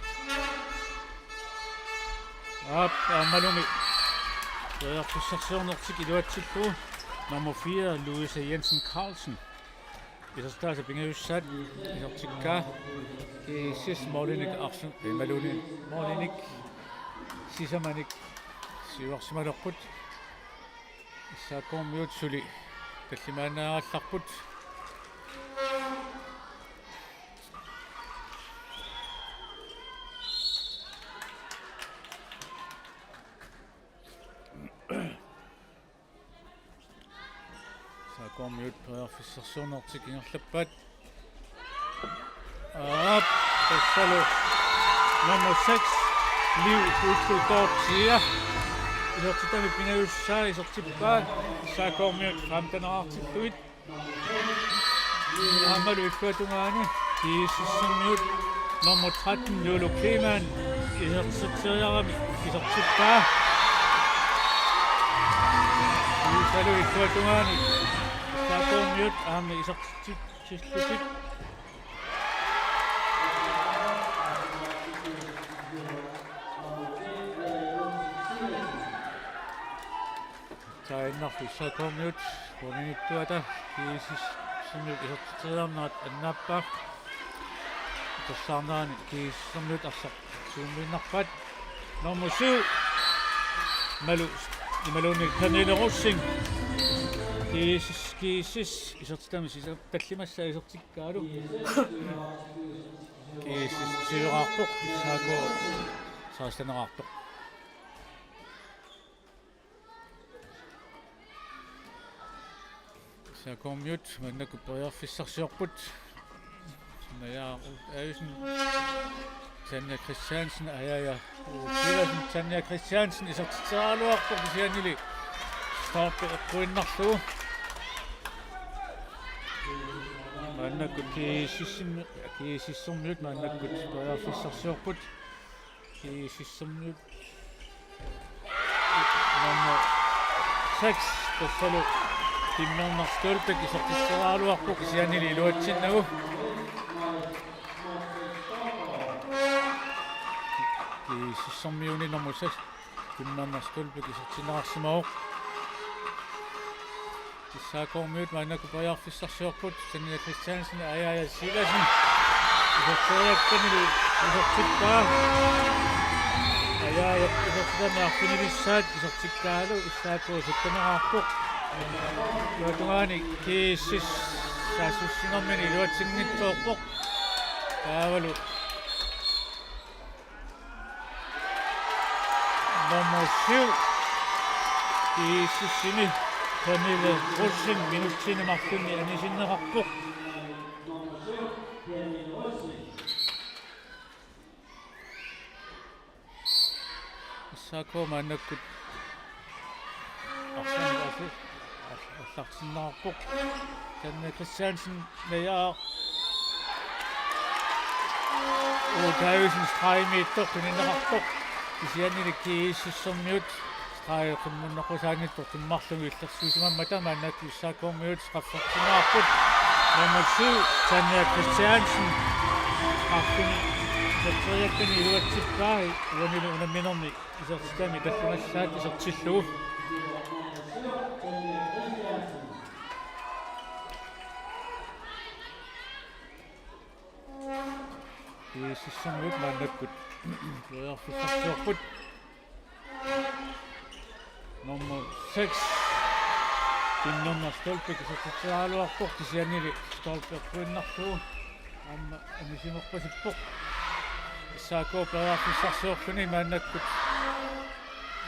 Aap, aammalumi periarfissarsiornertik iluatsillugu nummer fire, Louise Jensen Carlsen. Isertitaasa pingajussaat isertikkaa. G S S målinik arsu-, imaluunniit målinik sisamanik siuarsimalerput. S A K-miut suli tallimaannaagallarput. S A K-miut periarfissarsiornertik ingerlappaat. Aap, tassalu nummer seks, Liv Utlu Dorthia. Isertitami pingajussaa isertippaa. S A K-miut femteneqartillugit. Aammalu illuatungaani G S S-imiut nummer tretten, Lulu Kleemann, isertitseriarami isertippaa. Kiisalu illuatungaani S A K-miut aamma isertitsillutik. Taannarlu S A K-miut uaniittuata G S S-imiut isertitseriarnerat annaappaa. Tassaarnerani G S S-imiut arsaq suummiinnarpaat. Nummer syv, Malu, imaluunniit Pernille Rosing. G S S, G S S isertitami sisa-, tallimassaa isertikkaalu. G S S syvogfyrre, S A K seksten. S A K-miut maannakkut periarfissarsiorput. Naja Olsen, Tanja Christiansen, Ajaja Sivertsen, Tanja Christiansen isertitseriaraluarpoq kisiannili stolpe eqquinnarlugu. Maannakkut G S S-imi-, G S S-imiut maannakkut periarfissarsiorput. G S S-imiut nummer seks, tassalu Kim Mørner Stølbæk isertitseriaraluarpoq kisiannili iluatsinnagu. G S S-imiuni nummer seks, Kim Mørner Stølbæk isertinneqarsimavoq. S A K-miut maannakkut periarfissarsiorput, Tanja Christiansen, Ajaja Sivertsen. Iserteriakkanilu isertippaa. Ajaajap isertitami arfinilissaat isertikkaalu S A K sytteneqarpoq. Illuatungaani GSS saassussinermini iluatsinngitsoorpoq. Taavalu nummer syv GSS-imi Pernille Rosing minutsini marlunni anisinneqarpoq. S A K maannakkut arsamik aallartinneqarpoq. Tanja Christiansen, Naja O. Davidsen stregimiittoq tunineqartoq. Kisiannili GSS-ermiut stregi qimmunneqqusaanngitsoq tummarlugu illersuisimammata maannakkut S A K-miut straffertinneqarput. Nummer syv, Tanja Christiansen, arfini iserteriakkani iluatsippaa, uanilu unamminermi isertitami tallimassaat isertillugu. GSS-ermiut maannakkut periarfissarsiorput. Nummer seks, Kim Nørner Stolpe, isertitseriaraluarpoq, kisiannili Stolpe eqquinnarlugu aamma anisinerpasippoq. S A K periarfissarsiorluni maannakkut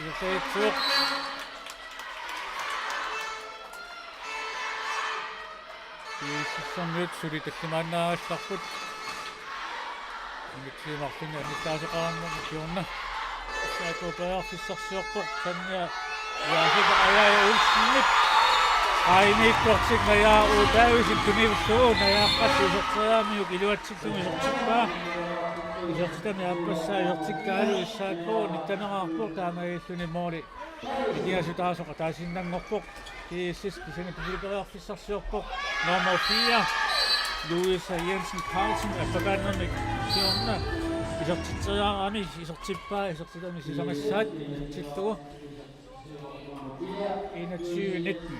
isertitseriarlugu. GSS-ermiut suli tallimaannaagallarput. Minutsini marlunni annittaasoqarmat kingorna S A K periarfissarsiorpoq, Tanja Jaafet Ajaja Olsenip. Ainiittortik Naja O. Davidsen tunillugu, Naja qassi iserteriaramiuk iluatsillugu isertippaa. Isertitami aappassaa isertikkaalu S A K nitteneqarpoq, taamaalilluni måli ikiasutaasoq ataasiinnanngorpoq. GSS kisianni periarfissarsiorpoq. Nummer fire, Louise Jensen Carlsen, appakaannarmik siorna isertitseriarami isertippaa, isertitami sisamassaat isertillugu. Enogtyve nitten.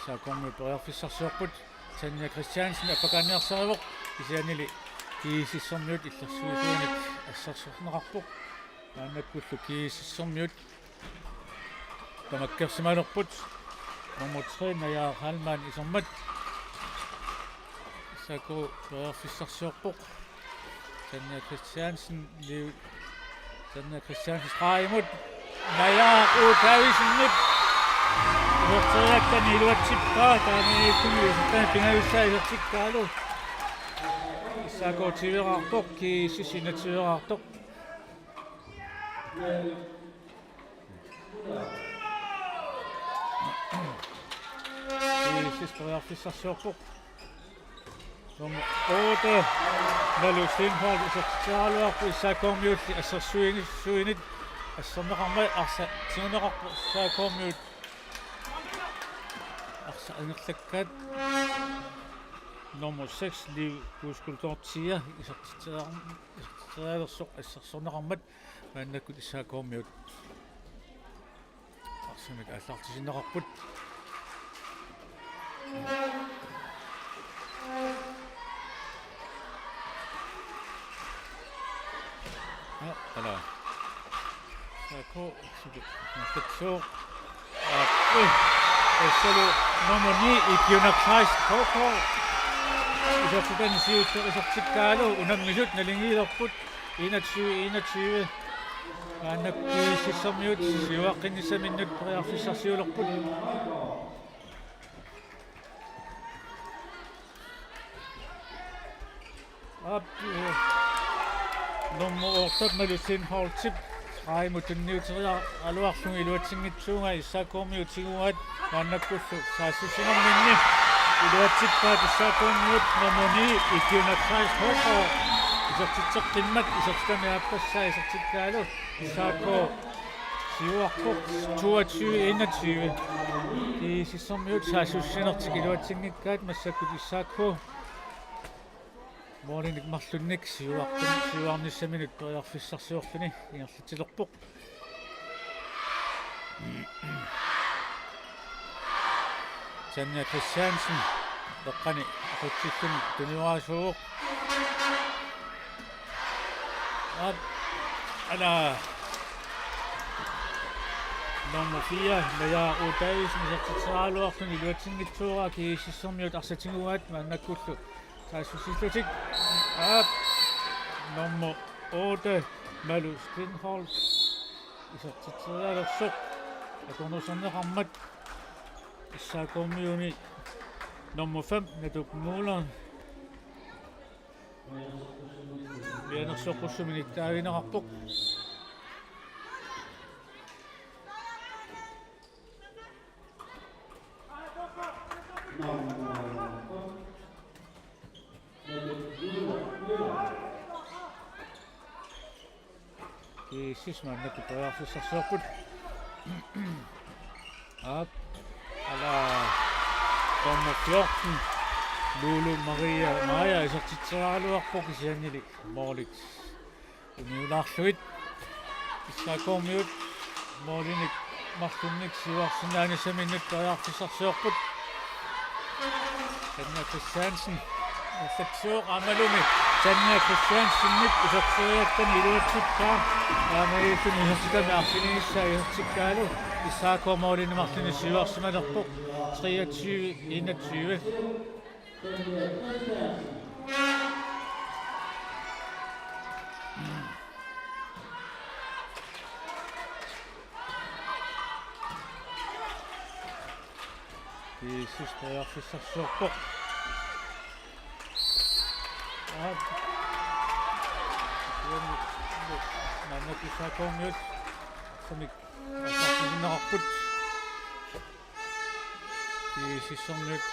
S A K-miut periarfissarsiorput. Tanja Christiansen appakaanniarsarivoq, kisiannili GSS-ermiut illersuisuanit assersorneqarpoq. Maannakkullu GSS-ermiut tamakkersimalerput. Nummer tre, Naja Heilmann isermat. S A K periarfissarsiorpoq. Tanja Christiansen, Liv. Tanja Christiansen stregimut. Naja O. Davidsenip iserteriakkani iluatsippaa, taamaalilluni isertitami pingajussaa isertikkaalu. S A K tyveraartoq, GSS enogtyveraartoq. GSS periarfissarsiorpoq. Nummer otte, Malu Steenholdt, isertitseriaraluarpoq, S A K-miulli assersuini-, suinit asserneqarmat arsaq tiguneqarpoq, S A K-miut arsaq angerlakkaat. Nummer seks, Liv Kuuskultortia, isertitseriar-, isertitserialersoq assersorneqarmat maannakkut S A K-miut arsamik aallartitinneqarput. Ja, hallo. S A K, suli. Suli. Aappi. Tassalu nummer ni, Ikiuna Kleist, H K. Isertitani siulleq isertikkaalu, unammisut naligiilerput. Enogtyve enogtyve. Maannakkut GSS-ermiut siuaqqinnissaminnut periarfissarsiulerput. Aap, eh, nummer otte, Malu Steenholdtip stregimut tunniuteriaraluarlugu iluatsinngitsuugai, S A K-miut tiguaat. Maannakkullu saassussinerminni iluatsippaat S A K-miut, nummer ni, Ikiuna Kleist, H K. Isertitseqqimmat isertitami aappassaa isertikkaalu, S A K siuarpoq, toogtyve enogtyve. GSS-ermiut saassussinertik iluatsinngikkaat, massakkut S A K målinik marlunnik siuartun-, siuarnissaminut periarfissarsiorluni ingerlatsilerpoq. Tanja Christiansen. Toqqani aqutsilluni tuniorasuuvoq. Aap, ala. Nummer fire, Maja O. Davidsen, isertitseriaraluarluni iluatsinngitsoorpaa, GSS-ermiut arsaq tiguaat maannakkullu saassussillutik. Aap, nummer otte, Malu Stenholdt, isertitserialersoq, akornuserneqarmat. S A K-miuni nummer fem, Natuk Møller, mianersoqqussummik nittaavigineqarpoq. GSS maannakkut periarfissarsiorput. Aap, ala, nummer fjorten, Lulu Maria Maja, isertitseriaraluarpoq kisiannili målit uniulaarlugit. S A K-miut målinik marlunnik siuarsinnaanissaminnut periarfissarsiorput. Tanja Christiansen, isertitsivoq aammalumi Tanja Christiansenip iserteriakkani iluatsippaa. Taamaalilluni isertitami arfinilissaa isertikkaalu S A K målinik marlunnik siuarsimalerpoq, treogtyve enogtyve. GSS periarfissarsiorpoq. Aap. Maannakkut S A K-miut arsamik aallartissinnaapput. GSS-ermiut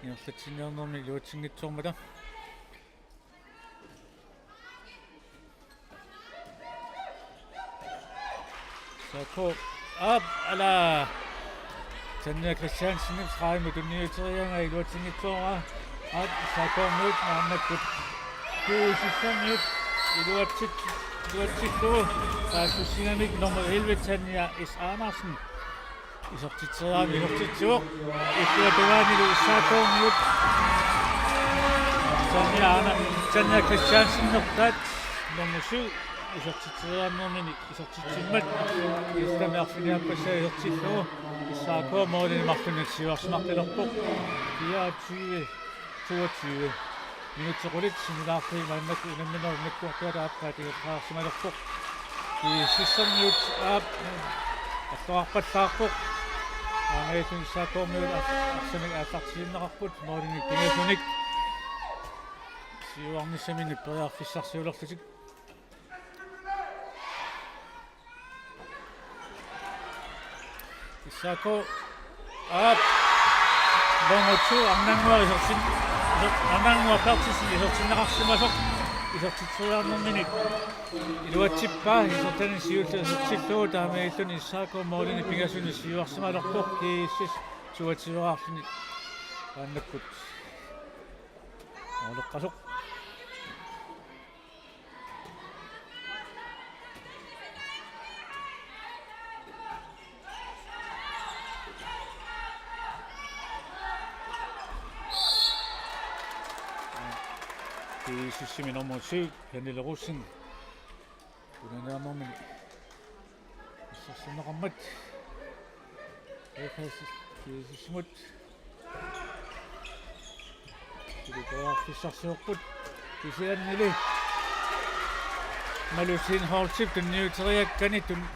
ingerlatsiniarnermi iluatsinngitsoormata. S A K. Aap, ala. Tanja Christiansenip tredivemut tunniuteriaraa iluatsinngitsooraa. Aap, S A K-miut maannakkut GSS-ermiut iluatsit-, iluatsillugu saassussigamik nummer elleve, Tanja S. Andersen. Isertitseriarami isertitsivoq. Illuatungaanilu S A K-miut Tanja Ana-, Tanja Christiansenertaat nummer syv isertitseriarnermini isertitsimmat. Illuatungaanik arfiniappassaa isertillugu S A K målinik marlunnik siuarsimalerpoq. Fireogtyve toogtyve. Minutsit qulit sinnilaarlugit maannakkut unamminerup nakkuartuata aappaat ingerlaarsimalerpoq. GSS-ermiut aap alluarpallaarpoq. Aamma S A K-miut ar-, arsamik aallartissinnaapput målinik pingasunik siuarnissaminnut periarfissarsiulerlutik. S A K. Aap. Nummer to, Arnannguaq isertin-, iser-, Arnannguaq Berthelsen isertinneqarsimasoq. Isertitseriarnermini iluatsippaa, isertitani siulleq isertillugu, taamaalilluni S A K målinik pingasunik siuarsimalerpoq, GSS toogtyve-raarluni maannakkut måleqqasoq. GSS-imi nummer syv, Pernille Rosing. Unaniarnermini assersorneqarmat. Efes GSS-imut. Periarfissarsiorput. Kisiannili Malu Stenholdtip tunniuteriakkani tun-,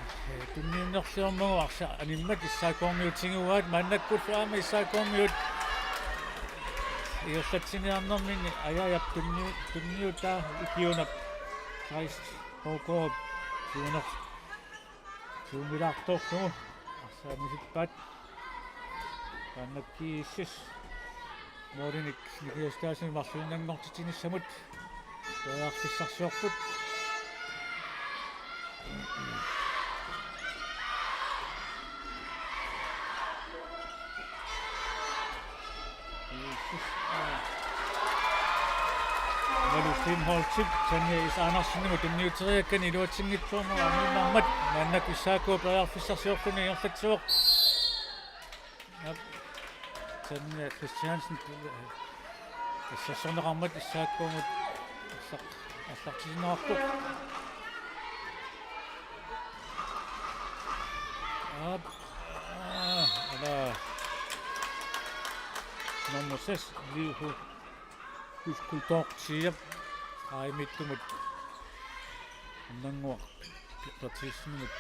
tunniunnerliormagu arsaq animmat S A K-miut tiguaat, maannakkullu aamma S A K-miut ingerlatsiniarnermini Ajajap tunniu-, tunniutaa Ikiunap Kleist H K-p siuner-, siumilaartorlugu arsaq anisippaat. Maannakkut GSS målinik nipiassutaasunut marluinnanngortitsinissamut periarfissarsiorput. Malu Stenholdtip Tanja S. Andersenimut tunniuteriakkani iluatsinngitsoormat aamma maannakkut S A K periarfissarsiorluni ingerlatsivoq. Aap. Tanja Christiansen, eh, assersorneqarmat S A K-mut assaq-, allartissinnarpoq. Aap, aa, ala. Nummer seks, Liv Hu-, Huskultorp Siap, aa, imittumut. Annannguaq Berthelsenimut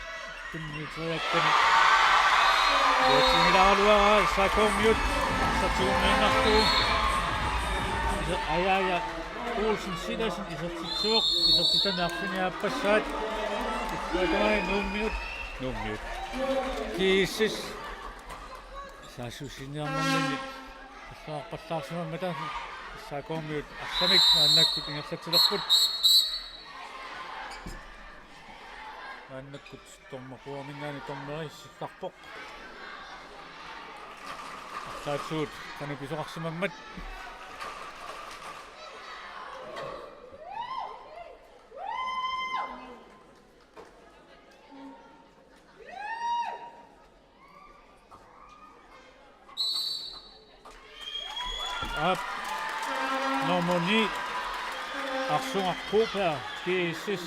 tunniuteriakkani. Iluatsinngilaraluaraa S A K-miut, arsaq tigummiinnarlugu. Isa-, Ajaaja Olsen Silassen isertitsivoq, isertitami arfineq-aappassaat. Illuatungaani Nuummiut, Nuummiut. G S S. Saassussiniarnerminni allagarpallaarsimammata S A K-miut arsamik maannakkut ingerlatsilerput. Maannakkut dommer-, dommeriminngaanniit dommeri sillarpoq. Arlaatigut qanoq pisoqarsimammat. Aap, nummer ni, Arsugaq Koberg, G S S,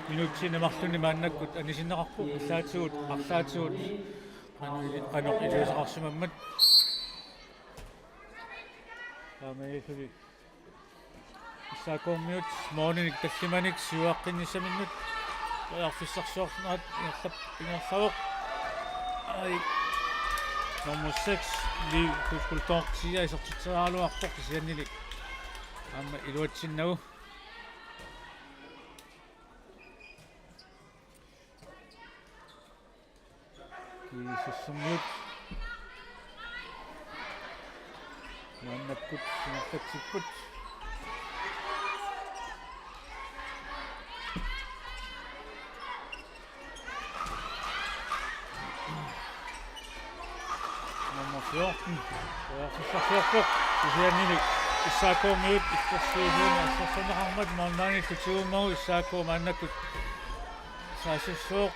minutsini marlunni maannakkut anisinneqarpoq, arlaatigut, arlaatigut qanoq, qanoq iliuuseqarsimammat. Taamaalilluni S A K-miut målinik tallimanik siuaqqinnissaminut periarfissarsiornerat ingerlap-, ingerlavoq. Ai. Nummer seks, Liv Huskultorp Siap isertitseriaraluarpoq kisiannili aamma iluatsinnagu. G S S-ermiut maannakkut ingerlatsipput. Nummer fjorten. Periarfissarsiorpoq. Kisiannili S A K-miut illersuisuunik assersorneqarmat målmandillu tigummagu S A K maannakkut saassussivoq.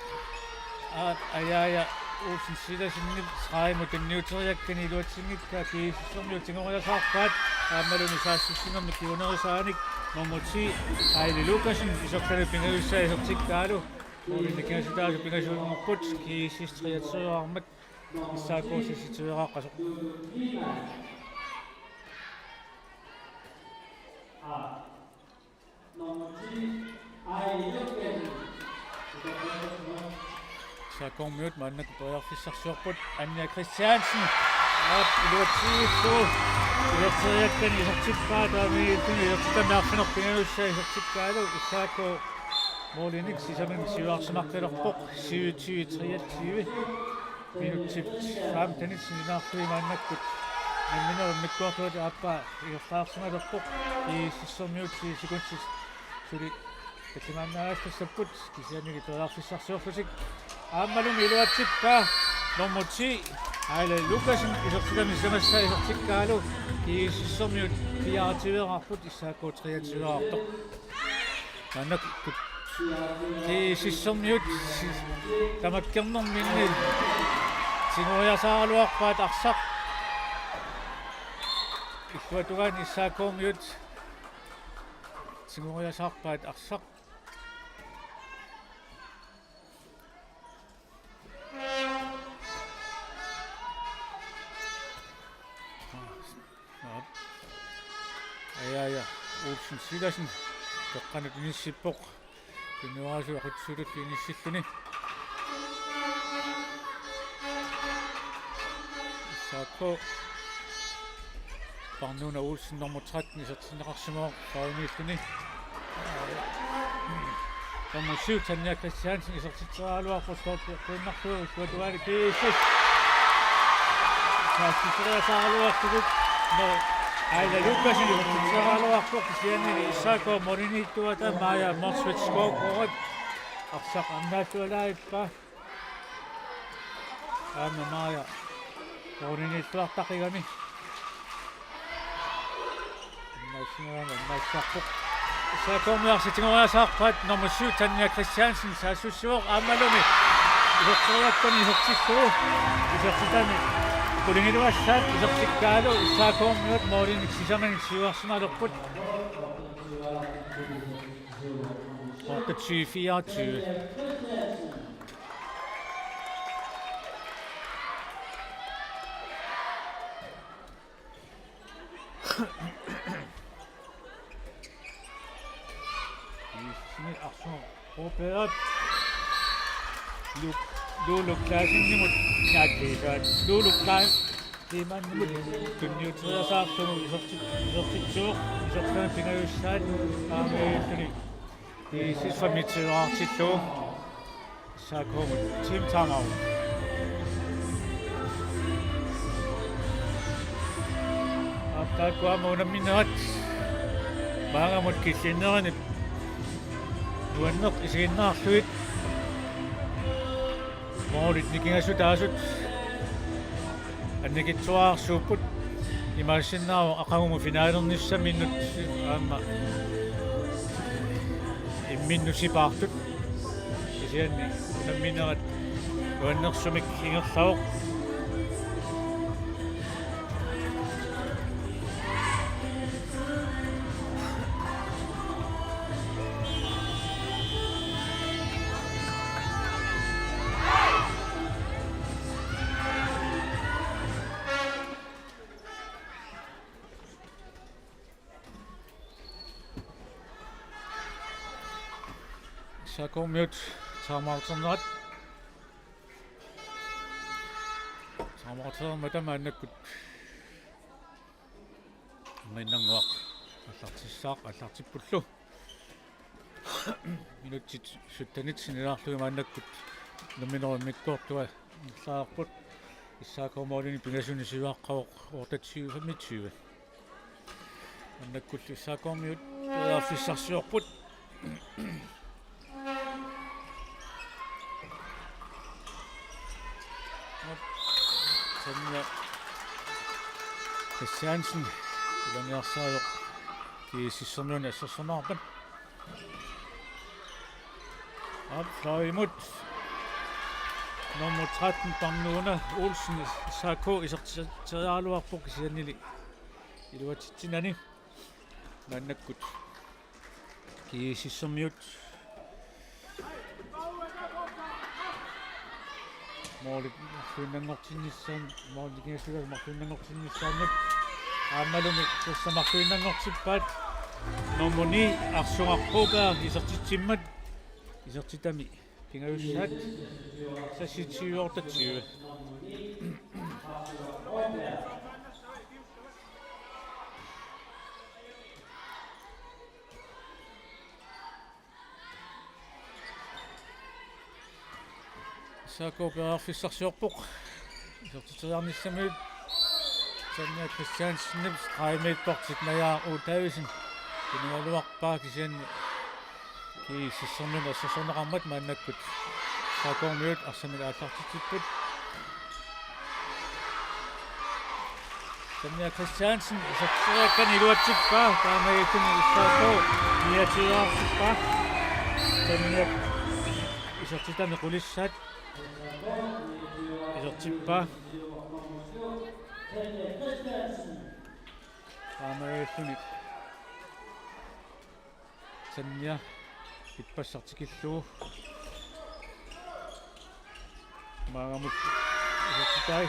Aap, Ajaaja Olsen Silassenip stregimut tunniuteriakkani iluatsinngikkaa G S S-ermiut tigoriasaarpaat aammalumi saassussinermi kingunerisaanik nummer ti, Aili Lukassen, isertitami pingajussaa isertikkaalu. Målini kingasutaasoq pingasuunngorput, G S S treogtyve-armat, S A K seksogtyve-aaqqasoq. S A K-miut maannakkut periarfissarsiorput, Anja Christiansen. Aap, iluatsillugu. Iserteriakkani isertippaa, taamaalilluni isertitami arfineq-pingajussai isertikkaalu, S A K målinik sisamanut siuarsimaqqilerpoq, syvogtyve treogtyve. Minutsit femtenit sinnilaarlugit maannakkut nammineq immikkoortuata aappaa ingerlaarsimalerpoq. G S S-ermiut ti sekundit suli tallimaannaagassapput, kisiannili periarfissarsiorlutik. Aammalumi iluatsippaa nummer ti, Aili Lukassen, isertitami sisamassaa isertikkaalu. G S S-ermiut fireogtyve-erarput, S A K treogtyve-erartoq. Maannakkut G S S-ermiut tamakkernerminni tigoriasaaraluarpaat arsaq. Illuatungaani S A K-miut tigoriasaarpaat arsaq. Aap. Ajaaja Olsen Silassen peqqanut inissippoq. Tunniuaasua qutsullu inissilluni. S A K. Parnuuna Olsen nummer tretten isertinneqarsimavoq faulimiilluni. Nummer syv, Tanja Christiansen, isertitseriaraluarpoq stolpit qiinnarlugu, illuatungaani G S S. Saassusseriasaaraluarlutik. Nå, Aila Lukassen isertitseriaraluarpoq, kisianni S A K målimiittuata Maja Motzfeldt Skovgaard arsaq annaallualaavippaa. Aamma Maja målimiittuartaqigami. Annaassinnaagami annaassaarpoq. S A K-miut arsaq tigoriasaarpaat, nummer syv, Tanja Christiansen, saassussivoq aammalumi iserteriakkani isertillugu. Isertitami Qulingiluassat isertikkaalu S A K-miut målinik sisamannik siuarsimalerput. Otteogtyve fireogtyve. Isini Arsu Rupeat. Lu-, Lulu Klaassenimut naakkiisaat. Lulu Klaas-, Tiimaannimut tunniuteriasaarlugu isertit-, isertitsivoq, isertitami pingajussaat, taamaalilluni. G S S femogtyve-artillugu. S A K-mut team timeout. Aap, taakku aamma unamminerat maannamut killinnerani nuanneq isiginnaarlugit. Målit nikingassutaasut annikitsuararsuupput, imaassinnaavoq aqagumut finalernissaminnut aamma imminnut sipaartut. Kisianni unamminerat nuannersumik ingerlavoq. S A K-miut timeouternerat. Timeouternermata maannakkut Ernginnannguaq aallartissaaq, aallartippullu. Minutsit syttenit sinnilaarlugit maannakkut unamminerup immikkoortua ingerlareerput. S A K målinik pingasunik siuaqqavoq otteogtyve femogtyve. Maannakkullu S A K-miut periarfissarsiorput. Sanja Christiansen, ilanniarsaajoq G S S-ermiunit assersorneqarmat. Aap, fløjimut. Nummer tretten, Bamnuna Olsen, S A K, isertitseriaraluarpoq kisiannili iluatsitsinani. Maannakkut G S S-ermiut målit marluinnanngortinnissaannut, målit nikingassutaasut marluinnanngortinnissaannut. Aammalumi tassa marluinnanngortippaat. Nummer ni, Arsuaq Broberg, isertitsimmat. Isertitami pingajussaat. Seksogtyve otteogtyve. S A K periarfissarsiorpoq. Isertitseriarnissamiut. Sanja Christiansenip stregimiittoq, Naja O. Davidsen tunualuarpaa, kisianni G S S-ermiunit assersorneqarmat maannakkut S A K-miut arsamik aallartitsipput. Sanja Christiansen isertitseriakkani iluatsippaa, taamaalilluni S A K niogtyve-artippaa. Sanja isertitami qulissaat isertippaa. Taamaalilluni Sanja ippassaq tikillugu. Maannamut isertitai.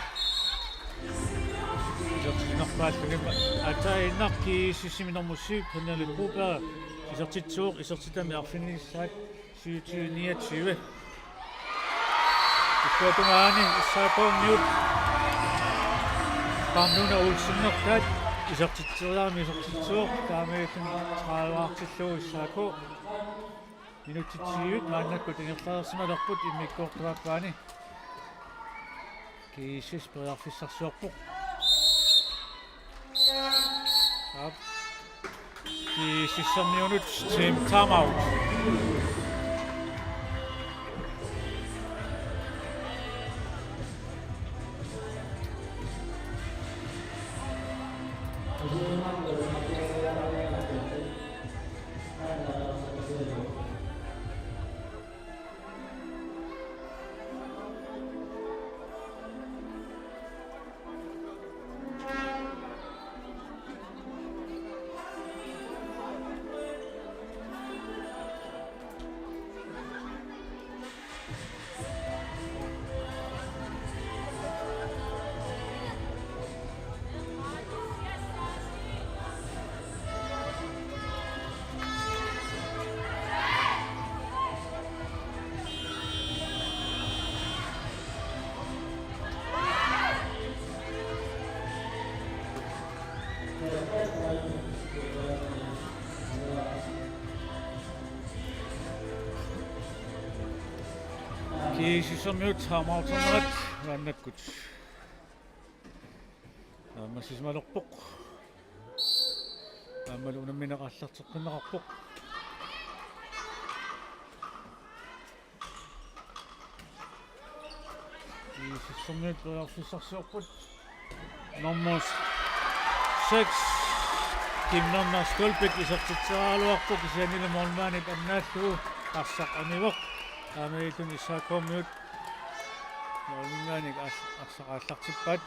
Isertitsinerpaalluni aatsaannguaq G S S-imi nummer syv, Pernille Broberg, isertitsivoq, isertitami arfinilissaat syvogtyve niogtyve. Illuatungaani S A K-miut Bamnuna Olsenertaat isertitseriarami isertitsivoq, taamaalilluni tredive-artillugu S A K. Minutsit tyvit maannakkut ingerlareersimalerput immikkoortuaappaani. G S S periarfissarsiorpoq. Aap. G S S-ermiunut team timeout. GSS-ermiut timeout-ernerat maannakkut. Aamma sisamanngorpoq. Aammalu unammineq aallarteqqinneqarpoq. GSS-ermiut periarfissarsiorput. Nummer seks, Kim Nørner Skjoldbæk, isertitseriaraluarpoq kisiannili målmandip annaallugu arsaq amivoq. Taamaalilluni S A K-miut måliminngaanniit aas-, arsaq aallartippaat.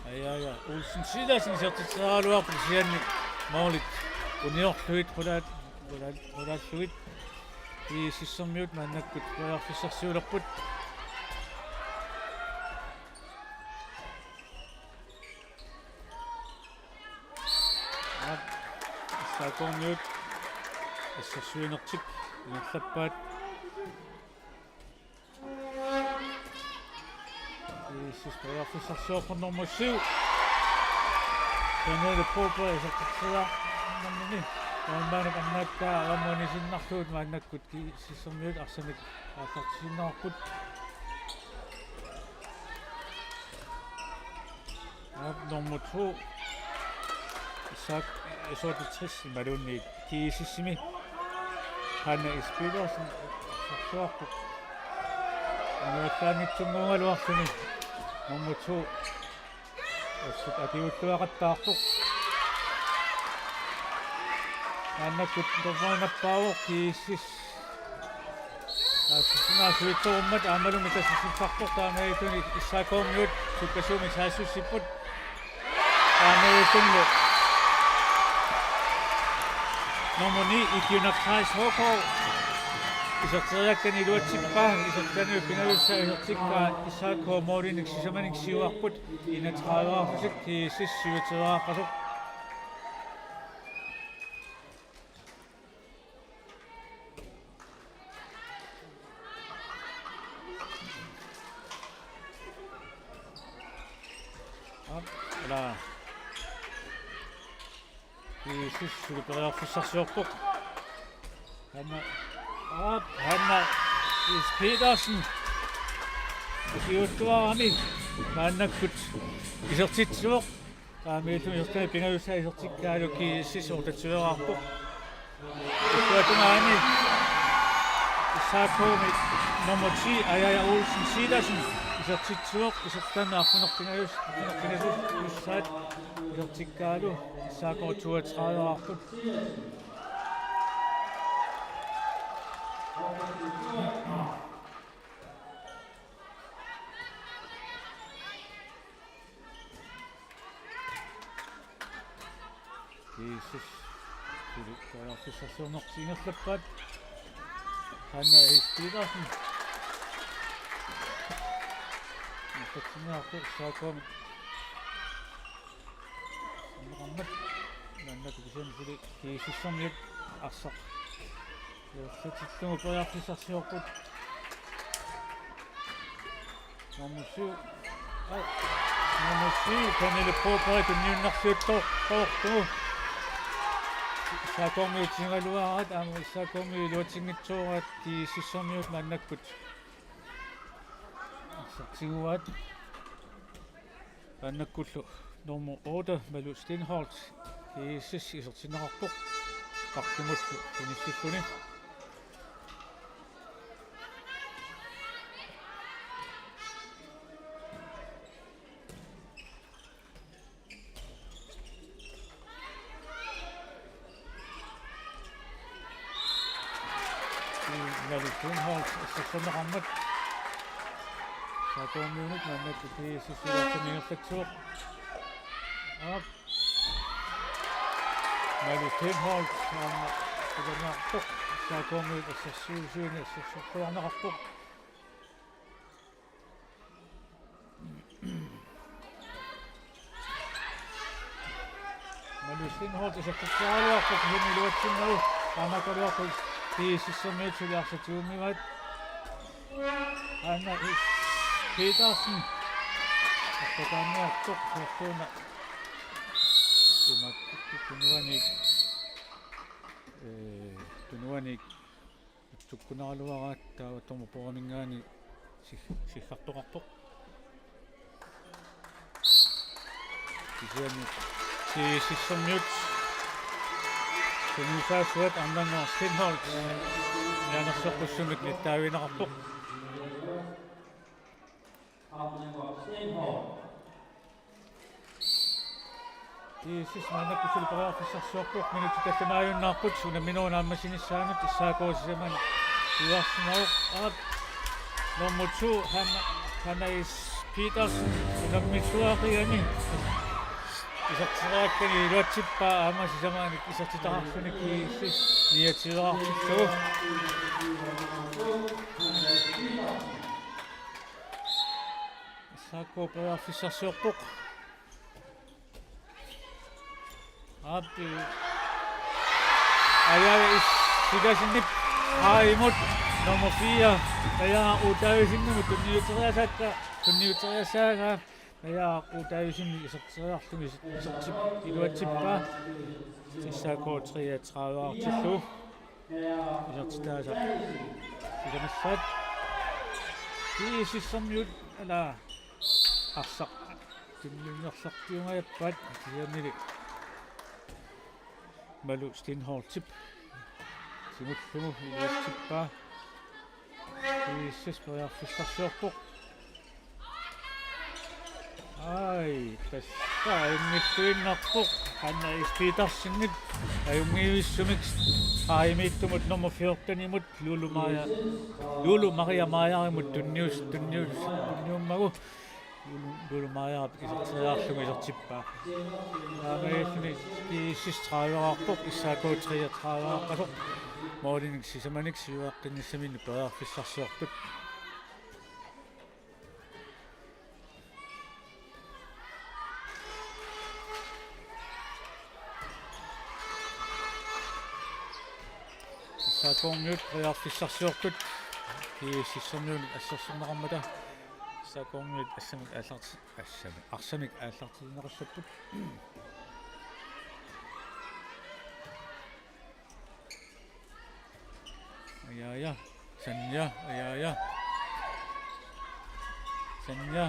Ajaja Olsen Sivertsen isertitseriaraluarpoq kisianni målit uniorlugit qulaat-, qulaat-, qulaallugit. GSS-ermiut maannakkut periarfissarsiulerput. Aap, S A K-miut assersuinertik ingerlappaat. GSS periarfissarsiorpoq nummer syv. Pernille Broberg isertitseriarnermini. Målmandip annaattaa aamma unisinnarlugu maannakkut GSS-ermiut arsamik aallartissinnaapput. Aap, nummer to. Isak S otteogtres imaluunniit GSS-imi. Hanna S. Petersen. Sarsuarput. Anuallaanngitsunnguugaluarluni. Nummer to. Assut akiuuttuaqattaarpoq. Maannakkut dommerit nappaavoq GSS. Taassussimaassuittorummat aammalu mitassissussarpoq taamaalilluni S A K-miut sukkasuumik saassussipput. Taamaalilluni nummer ni, Ikiuna Kleist H K. Iserteriakkani iluatsippaa, isertitani pingajussaq isertikkaa S A K målinik sisamanik siuarput, enogtredive-arlutik, GSS syvogtyve-arlutik. Aap, ila. GSS suli periarfissarsiorpoq. Hanna, aap, Hanna S. Petersen. Ukiuttuarami maannakkut isertitsivoq. Taamaalilluni isertitani pingajussaq isertikkaalu GSS otteogtyve-arpoq. Illuatungaani S A K-mi nummer ti, Ajaja Olsen Sivertsen, isertitsivoq, isertitani arfineq-pingajus-, arfineq-pingajussaat isertikkaalu S A K toogtredive-arput. GSS suli periarfissarsiornertik ingerlappaat. Hanna S. Petersen. Ingerlatsinnaavarput S A K-mi. Sinneqarmat. Maannakkut kisianni suli GSS-ermiut arsaq. Isertitsinnut periarfissarsiorput. Nummer syv. Ai. Nummer syv, Pernille Broberg, tunniunnersiuttoortoq. S A K-miut tigugaluaraat, aamma S A K-miut iluatsinngitsooraat, GSS-ermiut maannakkut arsaq tiguaat. Maannakkullu nummer otte, Malu Steenholdt, GSS isertinneqarpoq. Qaqqimullu inissilluni. Malu Steenholdt, assersorneqarmat. S A K-miunit maannakkut GSS-ilaartumik ingerlatsivoq. Aap. Malu Steenholdt, aamma, ilannaartoq. S A K-miut assersuisuini assersorluarneqarpoq. Malu Steenholdt isertitseriaraluarpoq, kisianni iluatsinnagu taamaakkaluartoq GSS-ermiut suli arsaq tigummivaat. Hanna S. Petersen. Aqqutaanniartoq, siortuuna. Imaattoq tunuanik, ee, tunuanik utsukkunaraluaraat taava dommerbordimingaanniit sig-, siggartoqarpoq. Kisianni GSS-ermiut sungiusaasuat Arnannguaq Steenholdt mianersoqqussummik nittaavigineqarpoq. GSS maannakkut suli periarfissarsiorpoq, minutsit tallimaajunnaarput unamminerup naammassinissaanut. SAK sisamani siuarsimavoq. Aap, nummer to, Hanna, Hanna Is Petersen, unammilluaqigami iserteriakkani iluatsippaa, aamma sisamaanik isertitaqarluni GSS niogtyveartillugu. SAK periarfissarsiorpoq. Aap, Ajaja Is Petersenip, aa, imut nummer fire, Najaaq O. Davidsenimut tunniuteriasaakka, tunniuteriasaagaa, Najaaq O. Davidsen iserteriarluni isertip-, iluatsippaa. SAK treogtredive-artillugu. Isertitaasa sisamassaat. GSS-ermiut, ala, arsaq tunniunnerlartiungajappaat, kisiannili Malu Steenholdtip tigullugu iluatsippaa. GSS periarfissarsiorpoq. Ai, tassa ajunngilluinnarpoq. Hanna Is Petersenip ajunngivissumik, aa, imiittumut nummer fjortenimut Lulu Maja, Lulu Maria Majarimut tunnius-, tunnius-, tunniummagu. Lulu, Lulu Majarip iserteriarlugu isertippaa. Taamaalilluni GSS tredive-rarpoq, SAK treogtredive-raqqasoq. Målinik sisamanik siuaqqinnissaminnik periarfissarsiorput. SAK-rmiut periarfissarsiortut GSS-ermiunut assersorneqarmata. SAK-rmiut assamik aallarti-, assamik, arsamik aallartinneqassapput. Ajaja, Sanja, Ajaja. Sanja.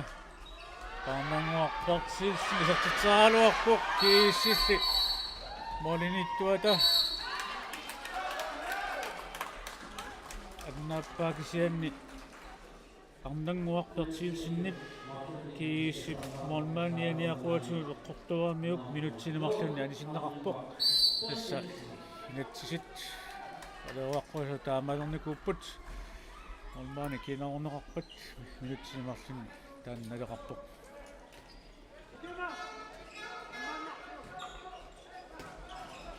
Taarnannguaq Berthelsen isertitseraluarpoq, GSS-illi målimiittuata annaappaa, kisianni Arnannguaq Berthelsenip GSS-ip målmandip nianiaquatigut eqqortuaramiuk minutsini marlunni anisinneqarpoq. Tassa inatsisit aleruaqquisa taamaalernikuupput. Målmandi kiinarunneqarpat minutsini marlunni taanna naleqarpoq.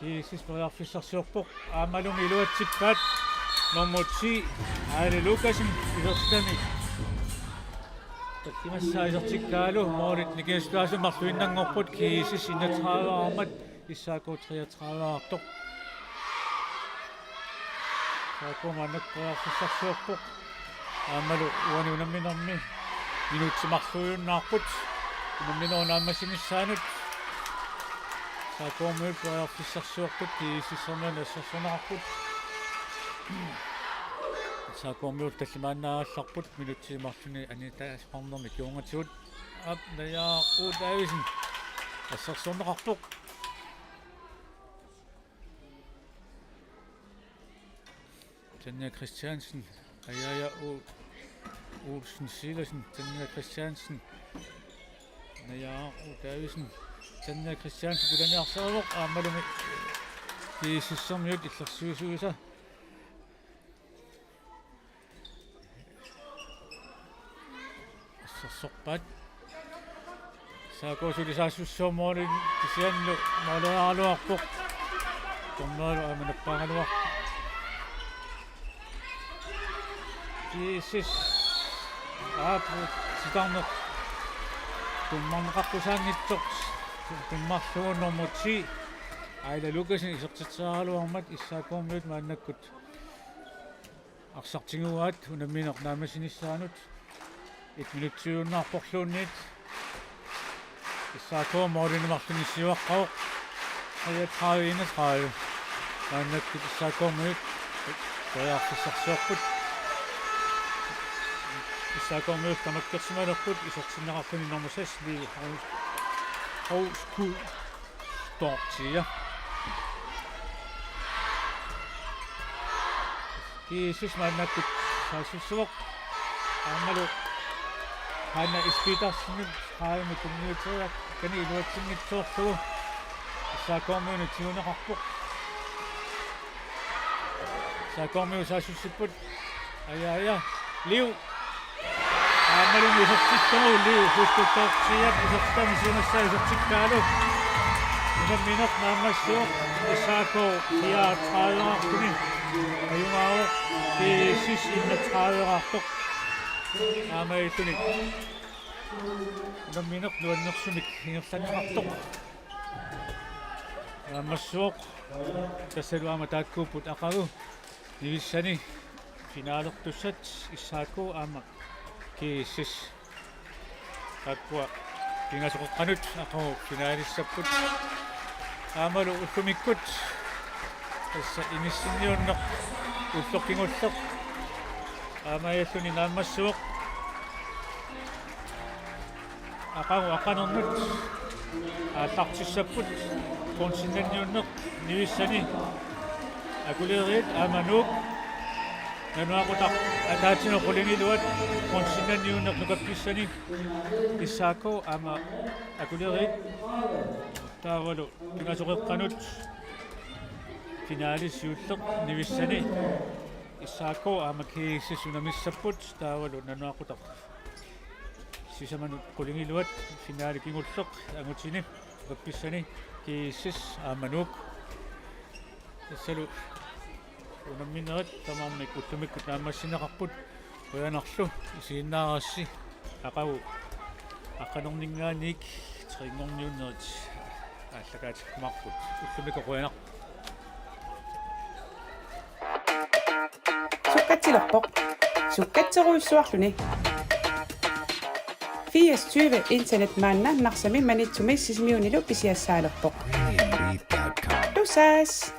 GSS periarfissarsiorpoq, aammalumi iluatsippaat. Nummer ti, Aili Lukassen, isertitami tallimassaa isertikkaalu, målit nikingassutaasut marluinnanngorput, GSS enogtredive-rarmat, SAK treogtredive-rartoq. SAK maannakkut periarfissarsiorpoq. Aammalu uani unamminermi minutsit marluujunnaarput unamminerup naammassinissaanut. SAK-rmiut periarfissarsiortut GSS-ermiunut assersorneqarput. SAK-rmiut tallimaannaallarput minutsini marlunni anitaasoqarnermi kingornatigut. Aap, Najaaq O. Davidsen assersorneqarpoq. Tanja Christiansen, Ajaja O-, Olsen Sivertsen, Tanja Christiansen, Najaaq O. Davidsen, Tanja Christiansen pulaniarsarivara, aammalumi GSS-ermiut illersuisuisa assersorpaat. SAK suli saassussivoq, måli kisianni måleriaraluarpoq. Dommerip aamma nappaagaluarpoq. GSS. Aap, titarneq tummarneqaqqusaanngitsoq. Tummarlugu nummer ti, Aila Lukassen, isertitseraluarmat. SAK-rmiut maannakkut arsaq tiguaat unamminerup naammassinissaanut. Et minutsiujunnaarporluunniit. SAK målini marlunni siuaqqavoq. Aja tredive enogtredive. Maannakkut S A K-miut periarfissarsiorput. S A K-miut tamakkersimalerput isertinneqarluni nummer seks, Liv Ros-, Rosku Dortia. G S S maannakkut saassussivoq. Aammalu Hanna S. Petersenip tredive tunniuteriarluni iluatsinngitsoorlugu S A K-miunut tiguneqarpoq. S A K-miut saassussipput. Aja, aja. Liv. Aammalu isertittoq Liv Rosku Dortiap isertitami siumassaa isertikkaalu. Unammineq naammassivoq S A K fireogtredive-rarluni. Ajugaavoq G S S enogtredive-rartoq. Aamma ituni. Unammineq nuannersumik ingerlanneqartoq. Naammassivoq. Tassalu aamma taakkuupput aqagu nivissani finalertussat S A K aamma G S S. Taakkua pingasoqeqqanut aqagu finalissapput. Aammalu ullumikkut tassa inissinniunneq ulloq kingulleq aamma ajalluni naammassivoq. Aqagu aqqanernut aallartissapput bronzennanniunneq nivissani. Akuleeriit aamma Nuuk. Nalunaaqutaq ataatsimoorluni qulingiluat bronzennanniunneq nukappissani. S A K aamma Akuleeriit. Taavalu pingasoqeqqanut finale siulleq nivissani. S A K aamma G S S unammissapput taavalu nalunaaqutaq sisamanut qulingiluat finale kingulleq angutini nukappissani G S S aamma Nuuk. Tassalu unamminerit tamarmik ullumikkut naammassineqarput, qujanarlu isiginnaarassi. Aqagu aqqanerninngaanniit trinngorniunnerit aallakaatikkumaarput. Ullumikkut qujanaq. Sukkatsilerpoq. Sukkatserujussuarluni. Firs tyve internet maanna Narsami, Maniitsumi Sisimiunilu pisiassaalerpoq. Tusass!